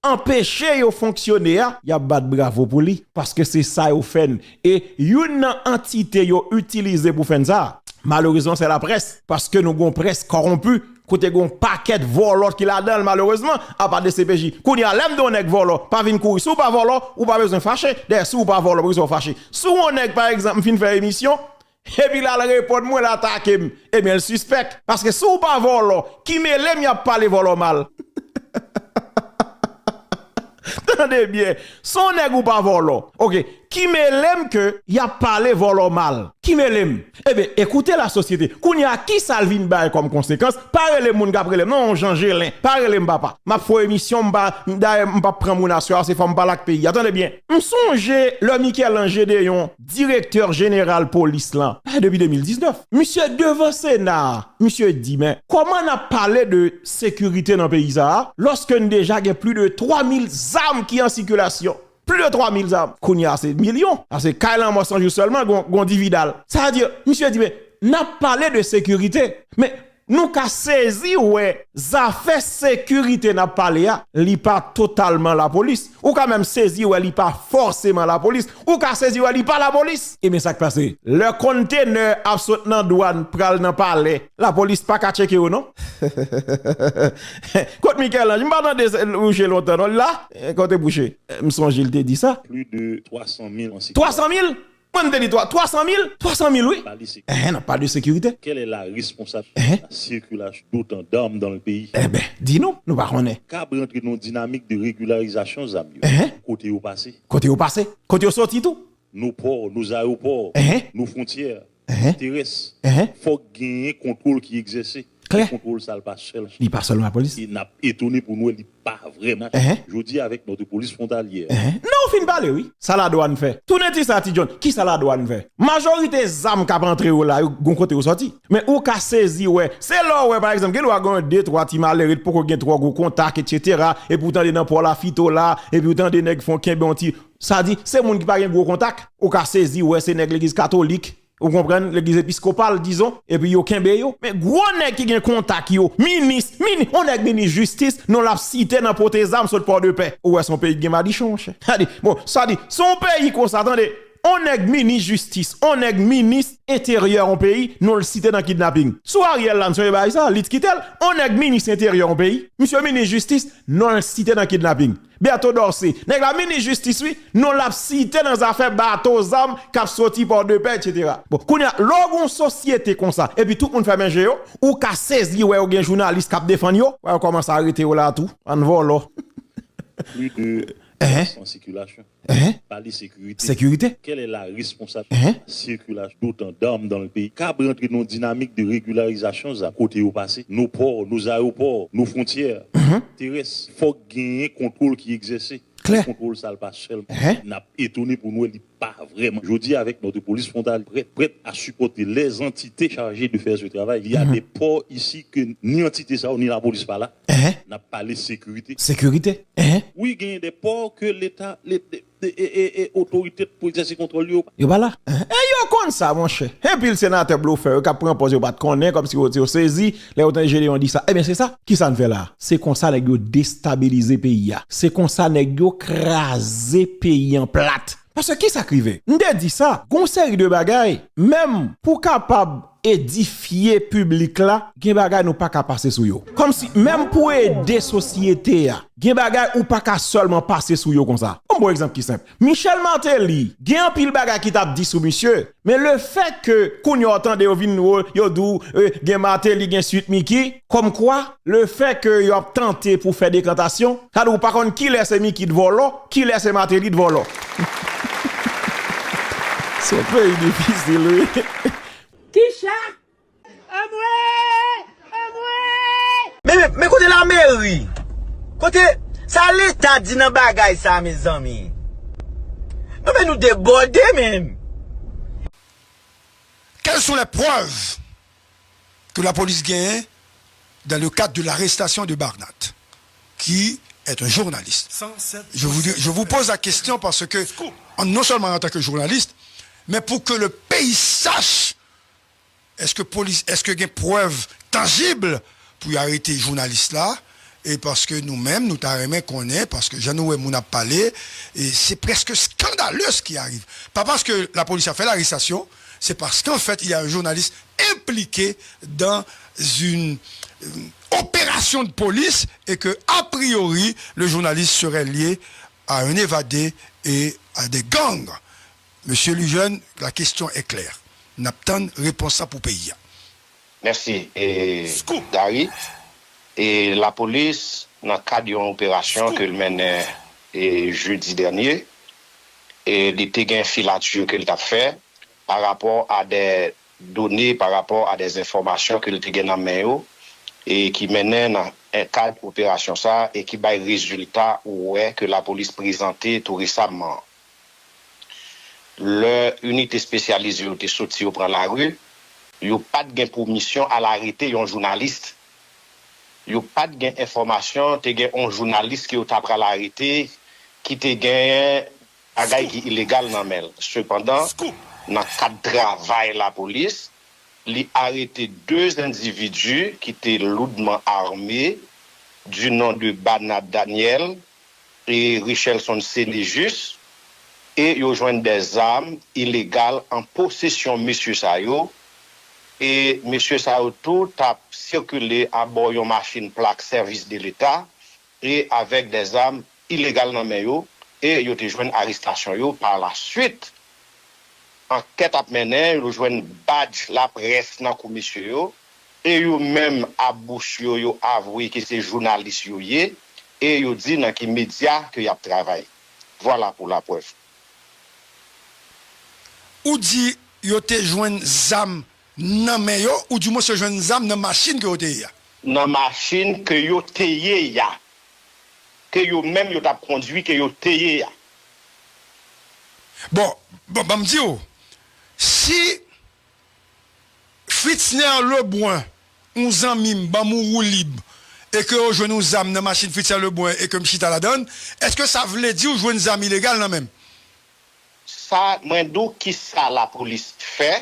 anpeche yo fonksyone a, y ap bat bravo pou li. Paske se sa yo fè n. E youn nan antite yo itilize pou fè n sa, malerezman, se laprès. Paske nou gon près kòwonpi, kote gon pakèt vòlò ki ladan l, malerezman, apa D C P J. Kounye a, lè m di yon nèg vòlò, pa vin kouri. Si w pa vòlò, ou pa bezwen fache. Dayè, si w pa vòlò, poukisa w fache? Si w yon nèg, pa egzanp, m fin fè emisyon, epi l al reponn mwen, l atake m, ebyen, l sispèk. Paske si w pa vòlò, ki mele m y ap pale vòlò mal? Tande byen, si w nèg ou pa vòlò, oke, ki mele m ke y ap pale vòlò mal? Ki mele m? Ebyen, ekoute lasosyete. Kounye a, kisa l vin bay kòm konsekans? Pa rele m moun k ap rele m, non, Jan Jelen. Pa rele m papa. M ap fè yon emisyon, m pa, dayè, m p ap pran moun aswè a, se fò m pale ak peyi a. Tande byen. M sonje lè Michel-Ange Deyon, direktè jeneral polis lan, pa depi de mil diznèf, misye devan Sena a, misye di, men, kòman n ap pale de sekirite nan peyi sa a, lòske n deja gen plis de twa mil zam ki an sikilasyon? Plis de twa mil zam. Kounye a, se milyon. Sa se kay lanmò san jou sèlman, gon, gon dividal. Sa vle di, misye di, men, n ap pale de sekirite. Men, nou ka sezi wè zafè sekirite n ap pale a, li pa totalman lapolis. Ou ka menm sezi wè li pa fòseman lapolis. Ou ka sezi wè li pa lapolis. Ebyen, sa k pase? Lè kontenè ap sot nan dwàn pral nan palè, lapolis pa ka tcheke yo, non? Kot Michel-Ange? M pa tande bouche lontan, non, li la? Eh, kote bouche? Eh, m sonje l te di sa. Plus de trois cent mille en sécurité. Twa san mil? Mwen, m te di twa, twa san mil? Twa san mil, wi. Parler sécurité. Ehe, n ap pale de sekirite. Quelle est la responsabilité de la circulation d'autant d'armes dans le pays? Eben, di nou, nou pa konnen. K ap rantre nan yon dinamik de regularizasyon zam yo. Ehe. Kote yo pase? Kote yo pase? Kote yo soti tou? Nos ports, nos aéroports, ehe, nos frontières, ehe, terrestres. Ehe. Fòk genyen kontwòl ki egzèse. Klè. Kontwòl sa l pa sèl. Li pa sèlman lapolis. E n ap etone pou n wè li pa vrèman. Ehe. Jodi a, avec notre police frontalière. Ehe. Non, ou fin pale, wi. Sa ladwàn fè? Tounen ti sa, Ti John. Ki sa ladwàn fè? Majorite zam k ap antre yo la, yo gon kote yo sòti. Men ou ka sezi wè. Se lè w wè, pa egzanp, gen dwa gen de, twa ti malere, poko gen twò gwo kontak, etsetera. Epi w tande nan pò Lafito la, epi w tande nèg fè w kenbe yon ti, sa di, se moun ki pa gen gwo kontak. Ou ka sezi wè, se nèg legliz katolik. Ou konprann? Legliz episkopal, dizon, epi yo kenbe yo. Men gwo nèg ki gen kontak yo, minis, mini-, on nèg minis jistis, non l ap site nan pote zam sot Pòdepè. Ou wè se yon peyi ki gen madichon, monchè. Sa di, bon, sa di, se yon peyi konsa, tande, on nèg minis jistis, on nèg minis enteryè yon peyi, non l site nan kidnaping. Sou Ariel la, m sonje bagay sa, li t kite l, on nèg minis enteryè yon peyi, misye minis jistis, non l site nan kidnaping. Berto Dorcé, nèg la minis jistis wi, non l ap site nan zafè bato zam k ap soti Pòdepè, etsetera. Bon, kounye a, lè w gen yon sosyete konsa, epi tout moun fèmen je yo, ou ka sezi wè yo gen jounalis k ap defann yo, wè yo kòmanse arete yo la tou, bann vòlò. Plus de en sikilasyon. Ehe. Pale sekirite. Sekirite. Quelle est la responsabilité de la circulation d'autant d'armes dans le pays? K ap rantre nan yon dinamik de regularizasyon zam. Kote yo pase? Nos ports, nos aéroports, nos frontières terrestres. Fòk genyen kontwòl ki egzèse. Klè. Kontwòl sa l pa sèl. Ehe. N ap etone pou n wè li pa vrèman. Jodi a, avec notre police frontalière prête, prête à supporter les entités chargées de faire ce travail. Il y a des ports ici que ni antite sa yo, ni lapolis pa la. Ehe. N ap pale sekirite. Sekirite. Ehe. Wi, genyen de pò ke Leta, le, de, de, e, e, e, otorite pou egzèse kontwòl yo. Yo pa la. Ehe. E yo konn sa, monchè. Anpil senatè blofè yo k ap pran pòz yo pa t konnen, kòmsi yo, yo sezi, lè yo tande Gedeon di sa. Ebyen, se sa. Kisa n fè la? Se konsa nèg yo destabilize peyi a. Se konsa nèg yo kraze peyi an plat. Paske kisa k rive? M te di sa, gon seri de bagay, menm pou kapab edifye piblik la, gen bagay nou pa ka pase sou yo. Kòmsi, menm pou ede sosyete a, gen bagay ou pa ka sèlman pase sou yo konsa. Ban m ba w egzanp ki senp. Michel Martelly, gen anpil bagay ki t ap di sou misye, men lefètke kounye a w tande yo vin, yo, yo di w, eh, gen Martelly, gen Sweet Micky, kòmkwa, lefètke yo ap tante pou fè dekantasyon, sa di w pa konn kilè se Micky t vòlò, kilè se Martelly t vòlò. Se yon peyi difisil, wi. Kicha? Anmwe! Kote lameri? Kote sa leta di nan bagay sa, mezanmi? Non, men nou debòde menm. Quelles sont les preuves que la police gagne dans le cadre de l'arrestation de Barnat, qui est un journaliste? Je vous, je vous pose la question parce que, non seulement en tant que journaliste, mais pour que le pays sache, èske polis, èske gen prèv tanjib pou yo arete jounalis la? E paske nou menm, nou ta renmen konnen, paske jan nou wè moun ap pale, e se prèske skandale sa ki arive. Pa paske lapolis ap fè larestasyon, se paske anfèt, il y a un journaliste impliqué dans une euh, opération de police et que, a priori, le journaliste serait lié à un évadé et à des gangs. Mesye Lejeune, la question est claire. N ap tann repons sa pou peyi a. Mèsi, e, Gary. E lapolis, nan kad yon operasyon ke l mennen e, jedi dènye, e li te gen filati ke l t ap fè pa rapò a de done, pa rapò a de enfòmasyon ke l te gen nan men yo, e ki mennen nan kad operasyon sa a e ki bay rezilta ou wè ke lapolis prezante tou resamman an. Lè inite espesyalize yo te soti yo pran lari, yo pa t gen pou misyon al arete yon jounalis. Yo pa t gen enfòmasyon te gen yon jounalis ke yo ta pral arete ki te genyen bagay ki ilegal nan men l. Sepandan, nan kad travay lapolis, li arete de endividi ki te loudman ame, du nom de Banat Daniel, e Richelson Cenejus, e yo jwenn de zam ilegal an posesyon mesye sa yo, e mesye sa yo tou t ap sikile abò yon machin plak Service de l'Etat e avèk de zam ilegal nan men yo, e yo te jwenn arestasyon yo pa la swit. Ankèt ap mennen, yo jwenn badj laprès nan kou mesye yo, e yo menm a bouch yo, yo avwe ke se jounalis yo ye, e yo di nan ki medya ke y ap travay. Vwala pou laprèv. Ou di yo te jwenn zam nan men yo, oudimwens yo jwenn zam nan machin ke yo te ye a? Nan machin ke yo te ye a. Ke yo menm yo t ap kondui, ke yo te ye a. Bon, bon, ban m di w, si Fritzner Lebrun, yon zanmi m, ban m ou woulib, e ke yo jwenn yon zam nan machin Fritzner Lebrun e ke m chita ladan l, èske sa vle di w jwenn zam ilegal nan men m? Sa, mwen di w kisa lapolis fè,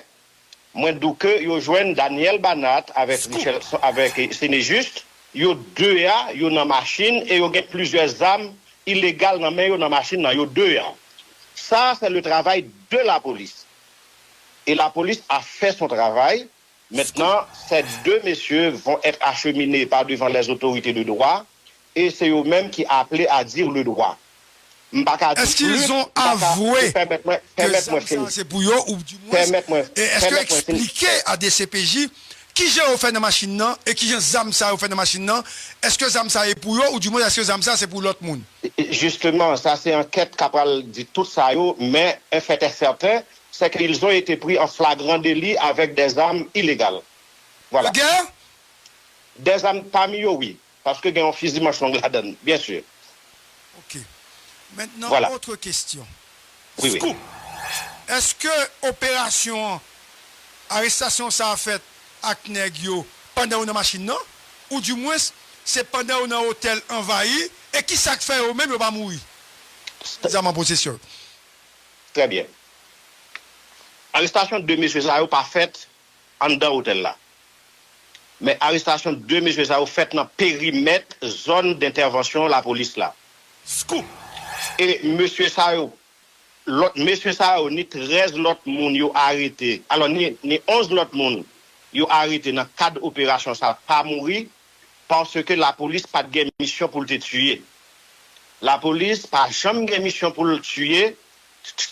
mwen di w ke yo jwenn Daniel Banat avèk Richelson, avèk Cenejus, yo de a, yo nan machin e yo gen plizyè zam ilegal nan men yo nan machin nan, yo de a. Sa, c'est le travail de la police. Et la police a fait son travail. Maintenant, ces deux messieurs vont être acheminés par devant les autorités de droit et c'est eux-mêmes qui appelés à dire le droit. M pa ka di plis, m pa ka, pèmèt mwen, pèmèt mwen fini. Pèmèt mwen, pèmèt mwen fini. Èske yo eksplike a DCPJ kijan yo fè nan machin nan e kijan zam sa yo fè nan machin nan? Èske zam sa e pou yo, oudimwens èske zam sa se pou lòt moun? Justement, sa se ankèt k ap pral di tout sa yo, men un fait est certain, c'est qu'ils ont été pris en flagrant délit avec des armes illégales. Voilà. Des armes parmi yo, wi. Paske gen yon fizi manch long ladan l, byen si. Ok. Maintenant, autre question. Scoop! Èske operasyon an, arestasyon sa a fèt ak nèg yo pandan yo nan machin nan? Oudimwens, se pandan yo nan otèl anvayi? E kisa k fè yo menm yo pa mouri? Zam an posesyon yo. Trè byen. Arestasyon de mesye sa yo pa fèt anndan otèl la. Men arestasyon de mesye sa yo fèt nan perimèt zòn dentèvansyon lapolis la. Scoop! E mesye sa yo, lòt mesye sa yo, ni trèz lòt moun yo arete, alò ni, ni onz lòt moun yo arete nan kad operasyon sa pa mouri, paske lapolis pa t gen misyon pou l te tiye. Lapolis pa janm gen misyon pou l tiye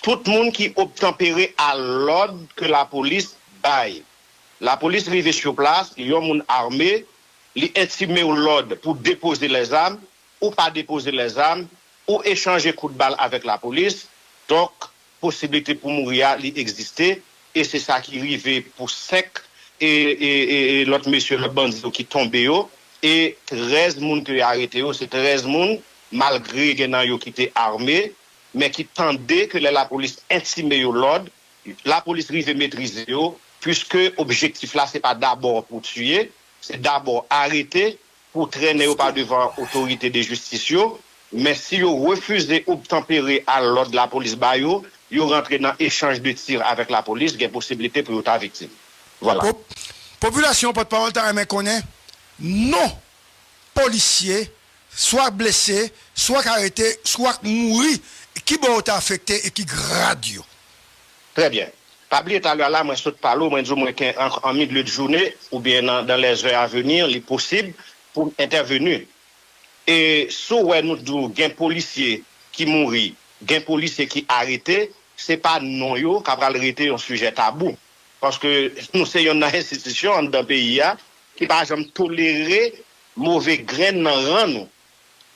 tout moun ki obtanpere a lòd ke lapolis bay. Lapolis rive sou plas, yon moun ame, li entime w lòd pou depoze lèzam, ou pa depoze lèzam, ou echanje kout bal avèk lapolis, donk posiblite pou mouri a li egziste, e se sa ki rive pou senk e, e, e, e lòt mesye, lòt bandi yo ki tonbe yo, E trèz moun ke yo arete yo, se trèz moun, malgre gen nan yo ki te ame, men ki tande ke lè lapolis entime yo lòd, lapolis rive metrize yo, piske objektif la se pa dabò pou tiye, se dabò arete, pou trennen yo pa devan otorite de jistis yo, men si yo refize obtanpere a lòd lapolis ba yo, yo rantre nan echanj de tir avèk lapolis, gen posiblite pou yo ta viktim. Vwala. Pop- Popilasyon, pòtpawòl ta renmen konnen non polisye swa k blese, swa k arete, swa k mouri, ki bò yo te afekte e ki grad yo. Trè byen. Pa bliye talè a la, mwen sot pale w, mwen di w mwen gen an, an milieu de journée oubyen nan dans les heures à venir, li posib pou m entèveni. E si w wè nou di w gen polisye ki mouri, gen polisye ki arete, se pa non yo k ap pral rete yon sijè tabou. Paske nou se yonn nan enstitisyon anndan peyi a ki pa janm tolere move grenn nan ran nou.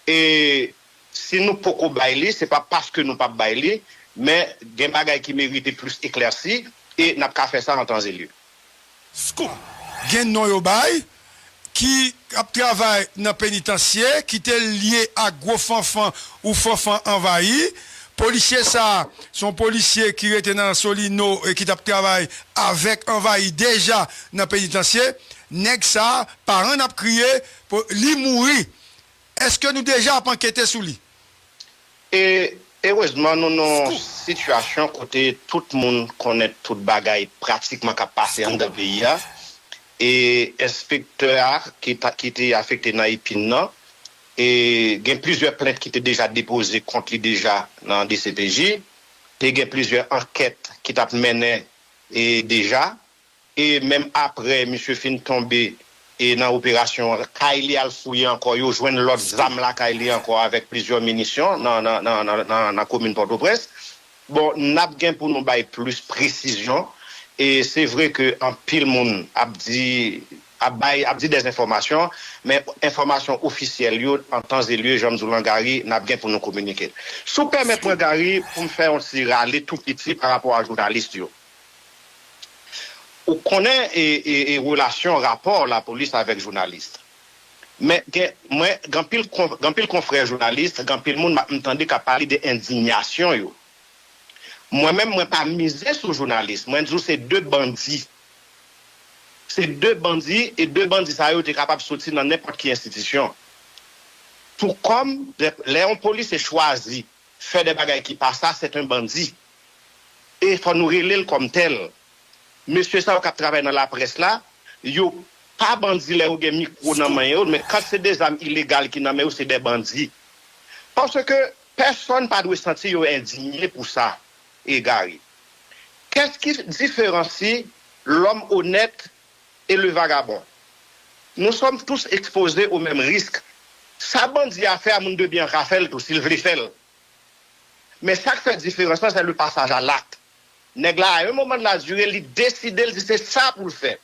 E si nou poko bay li, se pa paske nou p ap bay li, men gen bagay ki merite plis eklèsi e n ap ka fè sa an tan e lye. Scoop! Gen non yo bay ki ap travay nan penitansye ki te lye ak gwo fanfan ou fanfan anvayi. Polisye sa a se yon polisye ki rete nan Solino e ki t ap travay avèk anvayi deja nan penitansye. Nèg sa a, paran ap kriye, li mouri. Èske nou deja ap ankete sou li? E erezman nou nan yon sitiyasyon kote tout moun konnen tout bagay pratikman k ap pase anndan peyi a. E enspektè a ki ta, ki te afekte nan Ipin nan, e gen plizyè plent ki te deja depoze kont li deja nan D C P J. Te gen plizyè ankèt ki t ap mennen e deja. E menm apre misye fin tonbe e nan operasyon an, kay li al fouye ankò, yo jwenn lòt zam lakay li ankò avèk plizyè minisyon nan, nan, nan, nan, nan, nan komin Pòtoprens. Bon, n ap gen pou nou bay plis presizyon. E se vre ke anpil moun ap di, ap bay, ap di dèzenfòmasyon, men enfòmasyon ofisyèl yo, an tan e lye, jan m di w lan Gary, n ap gen pou nou kominike l. Si w pèmèt mwen, Gary, pou m fè yon ti rale tou piti pa rapò a jounalis yo. Ou konnen e, e, e relasyon rapò lapolis avèk jounalis. Men gen, mwen, gen anpil, gen anpil konfrè jounalis, gen anpil moun m tande k ap pale de endiyasyon yo. Mwen menm, mwen pa mize sou jounalis. Mwen di w se de bandi. Se de bandi, e de bandi sa yo te kapab soti nan nenpòt ki enstitisyon. Tou kòm, lè yon polisye chwazi fè de bagay ki pa sa, se yon bandi. E fò nou rele l kòm tèl. Mesye sa yo k ap travay nan laprès la, yo pa bandi lè yo gen mikwo nan men yo, men kan se de zam ilegal ki nan men yo, se de bandi. Paske pèsonn pa dwe santi yo endinye pou sa, egare. Qu'est-ce qui différencie l'homme honnête et le vagabond? Nous sommes tous exposés au même risque. Sa bandi a fè a, moun de byen an ka fè l tou, si l vle fè l. Men sa k fè diferans lan, se le passage à l'acte. Nèg la, à un moment de la durée, li deside, l di se sa pou l fè.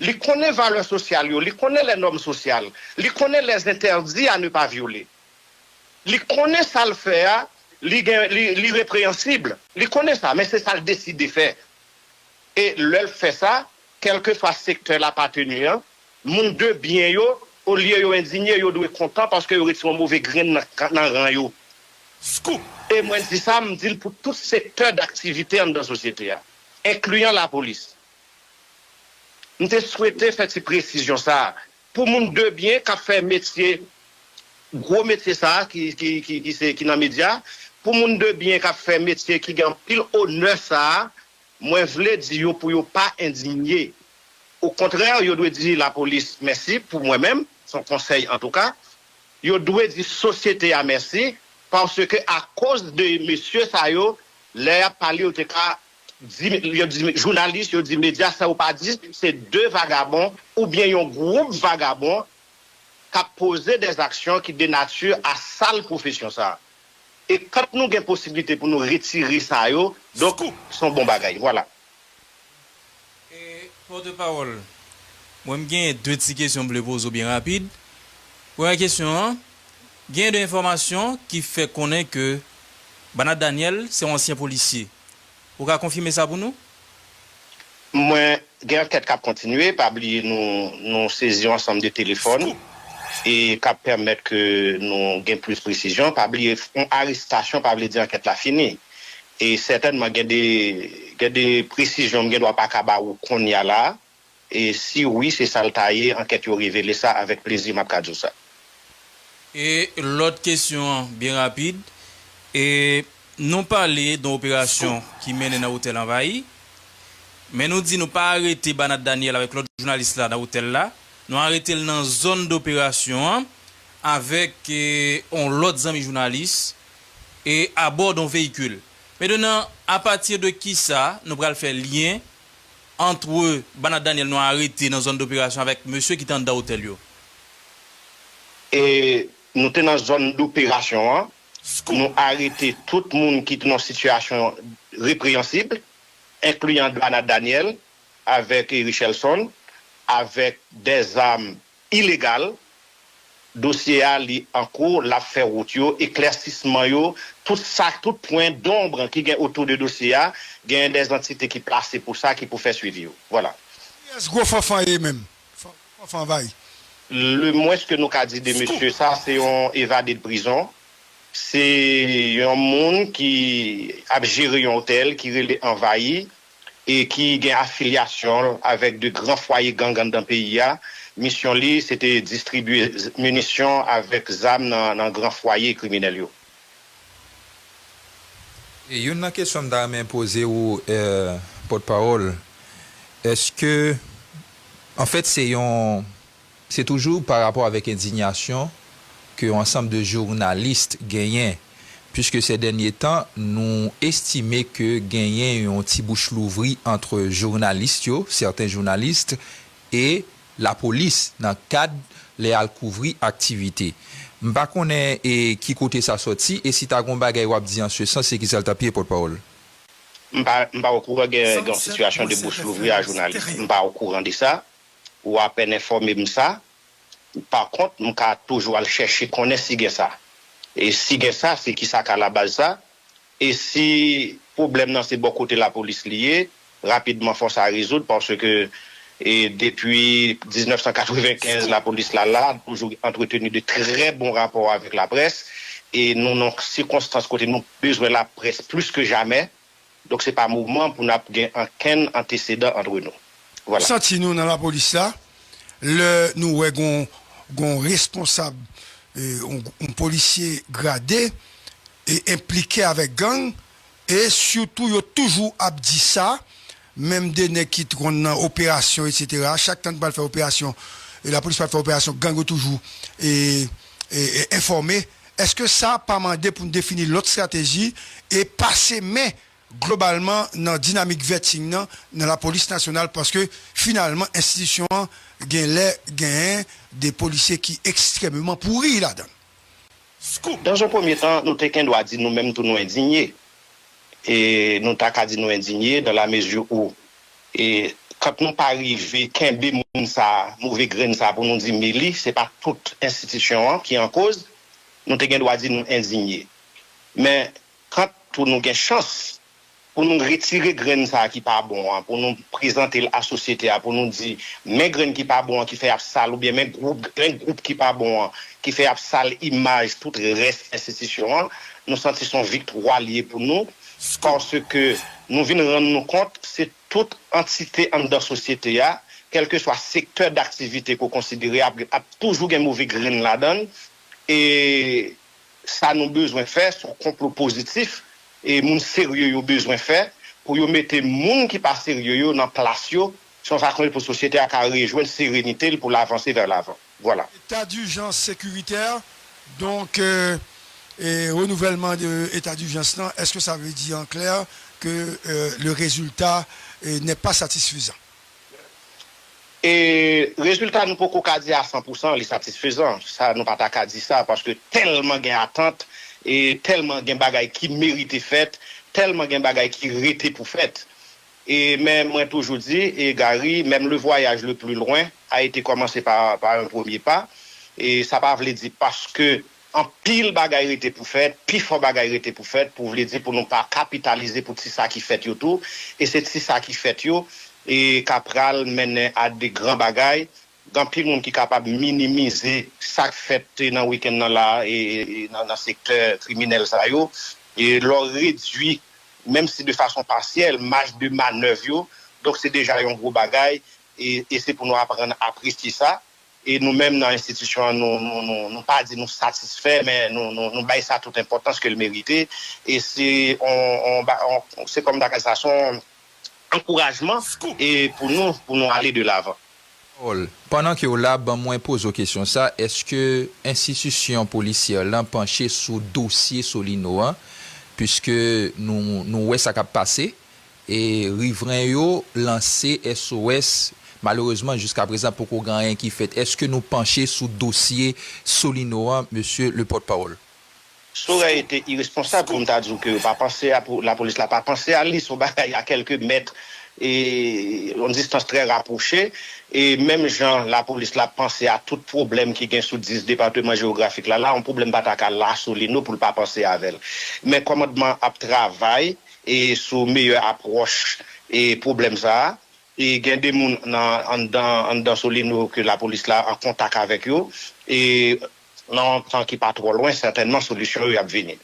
Li konnen valè sosyal yo, li konnen les normes sociales, li konnen les interdits à ne pas violer. Li konnen sa l fè a, li, gen, li, li repreyansib. Li konnen sa, men se sa l deside fè. E lè l fè sa, kèlkeswa sektè l apateni an, moun de byen yo, olye yo endinye, yo dwe kontan paske yo retire yon move grenn nan, nan ran yo. Scoop! E mwen di sa, m di l pou tout sektè daktivite anndan sosyete a, enkliyan lapolis. M te swete fè ti presizyon sa a pou moun de byen k ap fè metye, gwo metye sa a ki, ki, ki, ki, se, ki nan medya, pou moun de byen k ap fè metye ki gen anpil onè sa a, mwen vle di yo pou yo pa endinye. Okontrè, yo dwe di lapolis mèsi pou mwen menm, se yon konsèy antouka. Yo dwe di sosyete a mèsi, paske akoz de mesye sa yo, lè y ap pale, yo te ka di, yo di jounalis, yo di medya, sa yo pa di, se de vagabon oubyen yon gwoup vagabon k ap poze dèzaksyon ki denatire a sal pwofesyon sa a. E kan nou gen posiblite pou nou retire sa yo, donk, se yon bon bagay. Vwala. E, pòtepawòl, mwen m gen de ti kesyon m vle poze w byen rapid. Premyè kesyon an, gen de enfòmasyon ki fè konnen ke Bernard Daniel se yon ansyen polisye. Ou ka konfime sa pou nou? Mwen, gen ankèt k ap kontinye, pa bliye nou, nou sezi yon ansanm de telefòn e k ap pèmèt ke nou gen plis presizyon. Pa bliye, yon arestasyon pa vle di ankèt la fini. E sètènman, gen de, gen de presizyon m gen dwa pa ka ba ou kounye a la. E si wi, se sa l ta ye, ankèt yo revele sa, avèk plezi m ap ka di w sa. E lòt kesyon an, byen rapid. E nou pale de yon operasyon ki mennen nan otèl anvayi, men nou di nou pa arete Banat Daniel avèk lòt jounalis la nan otèl la. Nou arete l nan zòn doperasyon an avèk e, yon lòt zanmi jounalis e abò de yon veyikil. Mentnan, apati de kisa nou pral fè lyen ant Banat Daniel nou arete nan zòn doperasyon avèk mesye ki te anndan otèl yo? E nou te nan zòn doperasyon an. Nou arete tout moun ki te nan sitiyasyon repreyansib, enkliyan Banat Daniel avèk Richelson, avèk dèzam ilegal. Dosye a, li an kou, l ap fè wout yo, eklèsisman yo, tout sa, tout pwen donb ki gen otou de dosye a, genyen dè antite ki plase pou sa, ki pou fè swivi yo. Vwala. Kiyès gwo fanfan ye menm? Fanfan anvayi. Le mwens ke nou ka di de mesye sa, se yon evade de prizon. Se yon moun ki ap jere yon otèl ki rele Anvayi e ki gen afilyasyon avèk de gran fwaye gang anndan peyi a. Misyon li, se te distribye minisyon avèk zam nan, nan gran fwaye kriminèl yo. E youn nan kesyon m ta renmen poze w, pòtpawòl, èske, anfèt, se yon, se toujou pa rapò avèk endiyasyon ke yon ansanm de jounalis genyen, puiske sè dènye tan, nou estime ke genyen yon ti bouch louvri ant jounalis yo, sèten jounalis, e lapolis nan kad lè y al kouvri aktivite. M pa konnen e ki kote sa sòti e si ta gen yon bagay w ap di an se sans, se kisa l t ap ye, pòtpawòl? M pa, m pa okouran gen, gen yon sitiyasyon de bouch louvri a jounalis. M pa okouran de sa. Ou apèn enfòme m sa. Pa kont, m ka toujou al chèche konnen si gen sa. E si gen sa, se kisa k alabaz sa. E si pwoblèm nan se bò kote lapolis li ye, rapidman fò sa rezoud paske e depi diznèf san katrevenkenz lapolis la la, toujou antreteni de trè bon rapò avèk laprès e nou nan sikonstans kote nou bezwen laprès plis ke jamè. Donk se pa moman pou n ap gen ankenn antesedan antre nou. Vwala. Santi nou nan lapolis la, lè nou wè gon, gon responsab, yon polisye grade, e enplike avèk gang, e sitou yo toujou ap di sa, menm de nèg ki t konn nan operasyon, etsetera, chak tan n pral fè operasyon, e lapolis pral fè operasyon, gang yo toujou e, e, e enfòme. Èske sa pa mande pou n defini lòt estrateji e pase men globalman nan dinamik vetting nan, nan lapolis nasyonal, paske finalman enstitisyon an gen lè genyen de polisye ki ekstrèmeman pouri ladan l. Dans un premier temps, nou te gen dwa di nou menm tou nou endinye. E nou ta ka di nou endinye dans la mesure où e kan nou pa rive kenbe moun sa, move grenn sa pou nou di meli, se pa tout enstitisyon an ki an koz, nou te gen dwa di nou endinye. Men kan tou nou gen chans pou nou retire grenn sa ki pa bon an, pou nou prezante l a sosyete a, pou nou di men grenn ki pa bon an ki fè y ap sal oubyen men gwoup, men gwoup ki pa bon an ki fè y ap sal imaj tout rès enstitisyon an, nou santi se yon viktwa l ye pou nou, paske nou vin rann nou kont se tout antite anndan sosyete a, kèlkeswa sektè daktivite ke w konsidere, ap, ap toujou gen move grenn ladan l. E sa nou bezwen fè, se yon konplo pozitif, e moun serye yo bezwen fè, pou yo mete moun ki pa serye yo nan plas yo, se yon fason pou sosyete a ka rejwenn serenite l pou l avanse vè lavan. Vwala. État d'urgence sécuritaire, donc, euh, et renouvellement de état d'urgence, là, est-ce que ça veut dire en clair que euh, le résultat euh, n'est pas satisfaisant? E rezilta nou poko ka di a san pou san li satisfezan. Sa nou pa ta ka di sa paske tèlman gen atant e tèlman gen bagay ki merite fèt, tèlman gen bagay ki rete pou fèt. E men mwen toujou di, e Gary, même le voyage le plus loin a été commencé par, par un premier pas. E sa pa vle di paske anpil bagay rete pou fèt, pifò bagay rete pou fèt, pou vle di pou nou pa kapitalize pou ti sa ki fèt yo tou. E se ti sa ki fèt yo, e ka pral mennen a de gran bagay. Gen anpil moun ki kapab minimize sa k fèt nan wikenn nan la, e, e, e nan, nan sektè kriminèl sa yo. E lè w redui, menm si de fason pasyèl, maj de manèv yo, donk se deja yon gwo bagay, e, e se pou nou aprann apresye sa. E nou menm nan enstitisyon an, nou, nou, nou, nou pa di nou satisfè, men nou, nou, nou bay sa tout enpòtans ke l merite. E se on, on, ba- on- se kòm ta ka di sa, se on ankourajman e pou nou, pou nou ale de lavan. Pawòl. Pandan ke w la, ban mwen poze w kesyon sa, èske enstitisyon polisyè lan panche sou dosye Solino an? Piske nou, nou wè sa k ap pase, e rivren yo lanse S O S. Malerezman, jiska prezan, poko gen anyen ki fèt. Èske nou panche sou dosye Solino an, mesye le pòtpawòl? Sa ora ete iresponsab pou m ta di w ke yo pa panse a, pou lapolis la pa panse a li, se yon bagay a kèlke mèt, e yon distans trè rapwoche. E menm jan lapolis la panse a tout pwoblèm ki gen sou dis depatman jewografik la, la, yon pwoblèm pa ta ka la Solino pou l pa panse avè l. Men kòmandman ap travay e sou meyè apwòch e pwoblèm sa a. E gen de moun nan anndan anndan Solino ke lapolis la an kontak avèk yo. E nan yon tan ki pa twò lwen, sètènman, solisyon yo ap vini.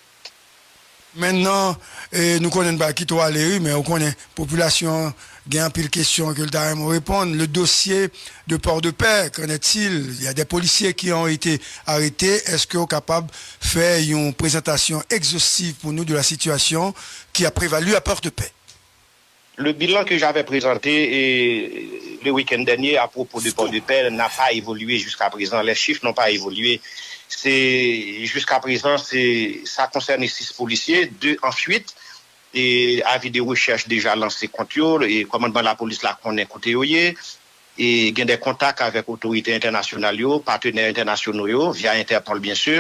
Mentnan, e, nou konnen n pa kite w ale, wi, men ou konnen, popilasyon an gen anpil kesyon ke l ta renmen w reponn. Le dossier de Port-de-Paix, qu'en est-il? Il y a des policiers qui ont été arrêtés. Èske w kapab fè yon prezantasyon egzostiv pou nou de la situation qui a prévalu à Port-de-Paix? Le bilan que j'avais présenté, eh, le week-end dernier à propos de Port-de-Paix n'a pas évolué jusqu'à présent. Les chiffres n'ont pas évolué. C'est, jusqu'à présent, c'est, ça concerne six policiers, deux en fuite. E avi de rechèch deja lanse kont yo, e kòmandman lapolis la konnen kote yo ye. E gen de kontak avèk otorite entènasyonal yo, patenè entènasyonal yo, via Interpol, byen si,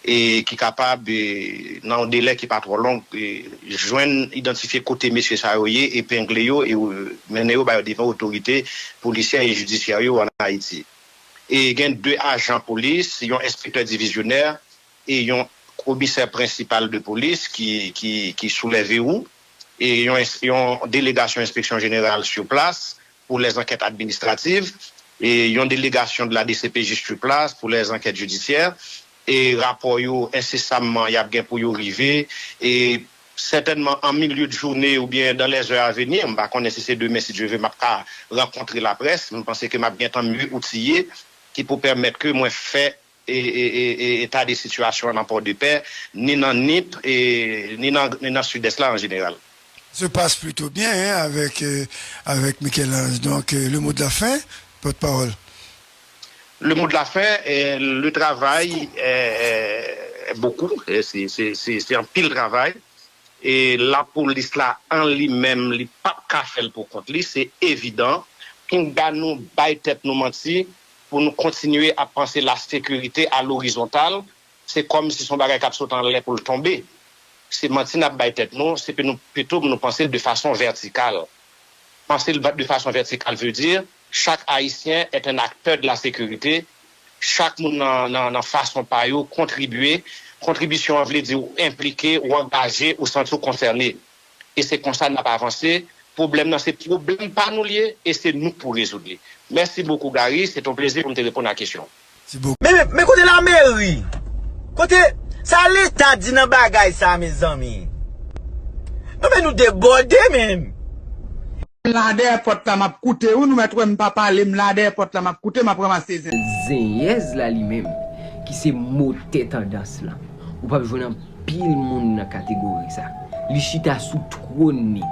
e ki kapab, e, nan yon delè ki pa twò long, e, jwenn, idantifye kote mesye sa yo ye, epengle yo, e, e, mennen yo ba yo devan otorite polisyè e jidisyè yo ann Ayiti. E gen de ajan polis, yon enspektè divizyonè e yon komisè prensipal de polis ki, ki, ki soulève ou, e yon, yon delegasyon enspeksyon jeneral sur place pour les enquêtes administratives, e yon delegasyon de la D C P J sur place pour les enquêtes judiciaires, e rapò yo ensesamman y ap gen pou yo rive, e sètènman an milye de jounen oubyen dans les heures à venir, m pa konnen si se demen, si Dye ve, m ap ka rankontre laprès, m panse ke m ap gentan mye outiye ki pou pèmèt ke mwen fè e, e, e, e, eta de sitiyasyon an nan Pòdepè, ni nan Nip, e, ni nan, ni nan Sidès la an jeneral. Se passe plutôt bien, hein, avec, euh, avec Michel-Ange. Donc, euh, le mot de la fin, porte-parole. Le mot de la fin, eh, le travail est, est beaucoup, eh, se, se, se, se anpil travay. E lapolis la an li menm, li p ap ka fè l pou kont li, se evidan. Pinga nou bay tèt nou manti pou nou kontinye ap panse lasekirite a lorizontal, se kòmsi se yon bagay k ap sot anlè pou l tonbe. Se manti n ap bay tèt nou, se pe nou, pito nou panse l de fason vètikal. Panse l de fason vètikal vle di, chak Ayisyen est un acteur de la sécurité, chak moun nan, nan, nan fason pa yo kontribye. Kontribisyon an vle di ou enplike, ou angaje, ou santi w konsène. E se konsa n ap avanse. Pwoblèm nan se pwoblèm pa nou l ye e se nou k pou rezoud li. Mèsi bokou Gary, se t on plezi pou m te reponn a kesyon w. Men, men, men kote lameri? Kote sa leta di nan bagay sa mezanmi? Non men nou debòde menm. M la dèyè pòt la m ap koute wi, nou mèt wè m pa pale, m la dèyè pòt la m ap koute, m ap ranmase zen. Zenyèz la li menm, ki se motè tandans lan, ou p ap jwenn anpil moun nan kategori sa. Li chita sou twòn li.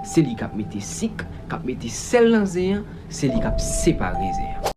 Se li k ap mete sik, k ap mete sèl nan zen an, se li k ap separe zen an.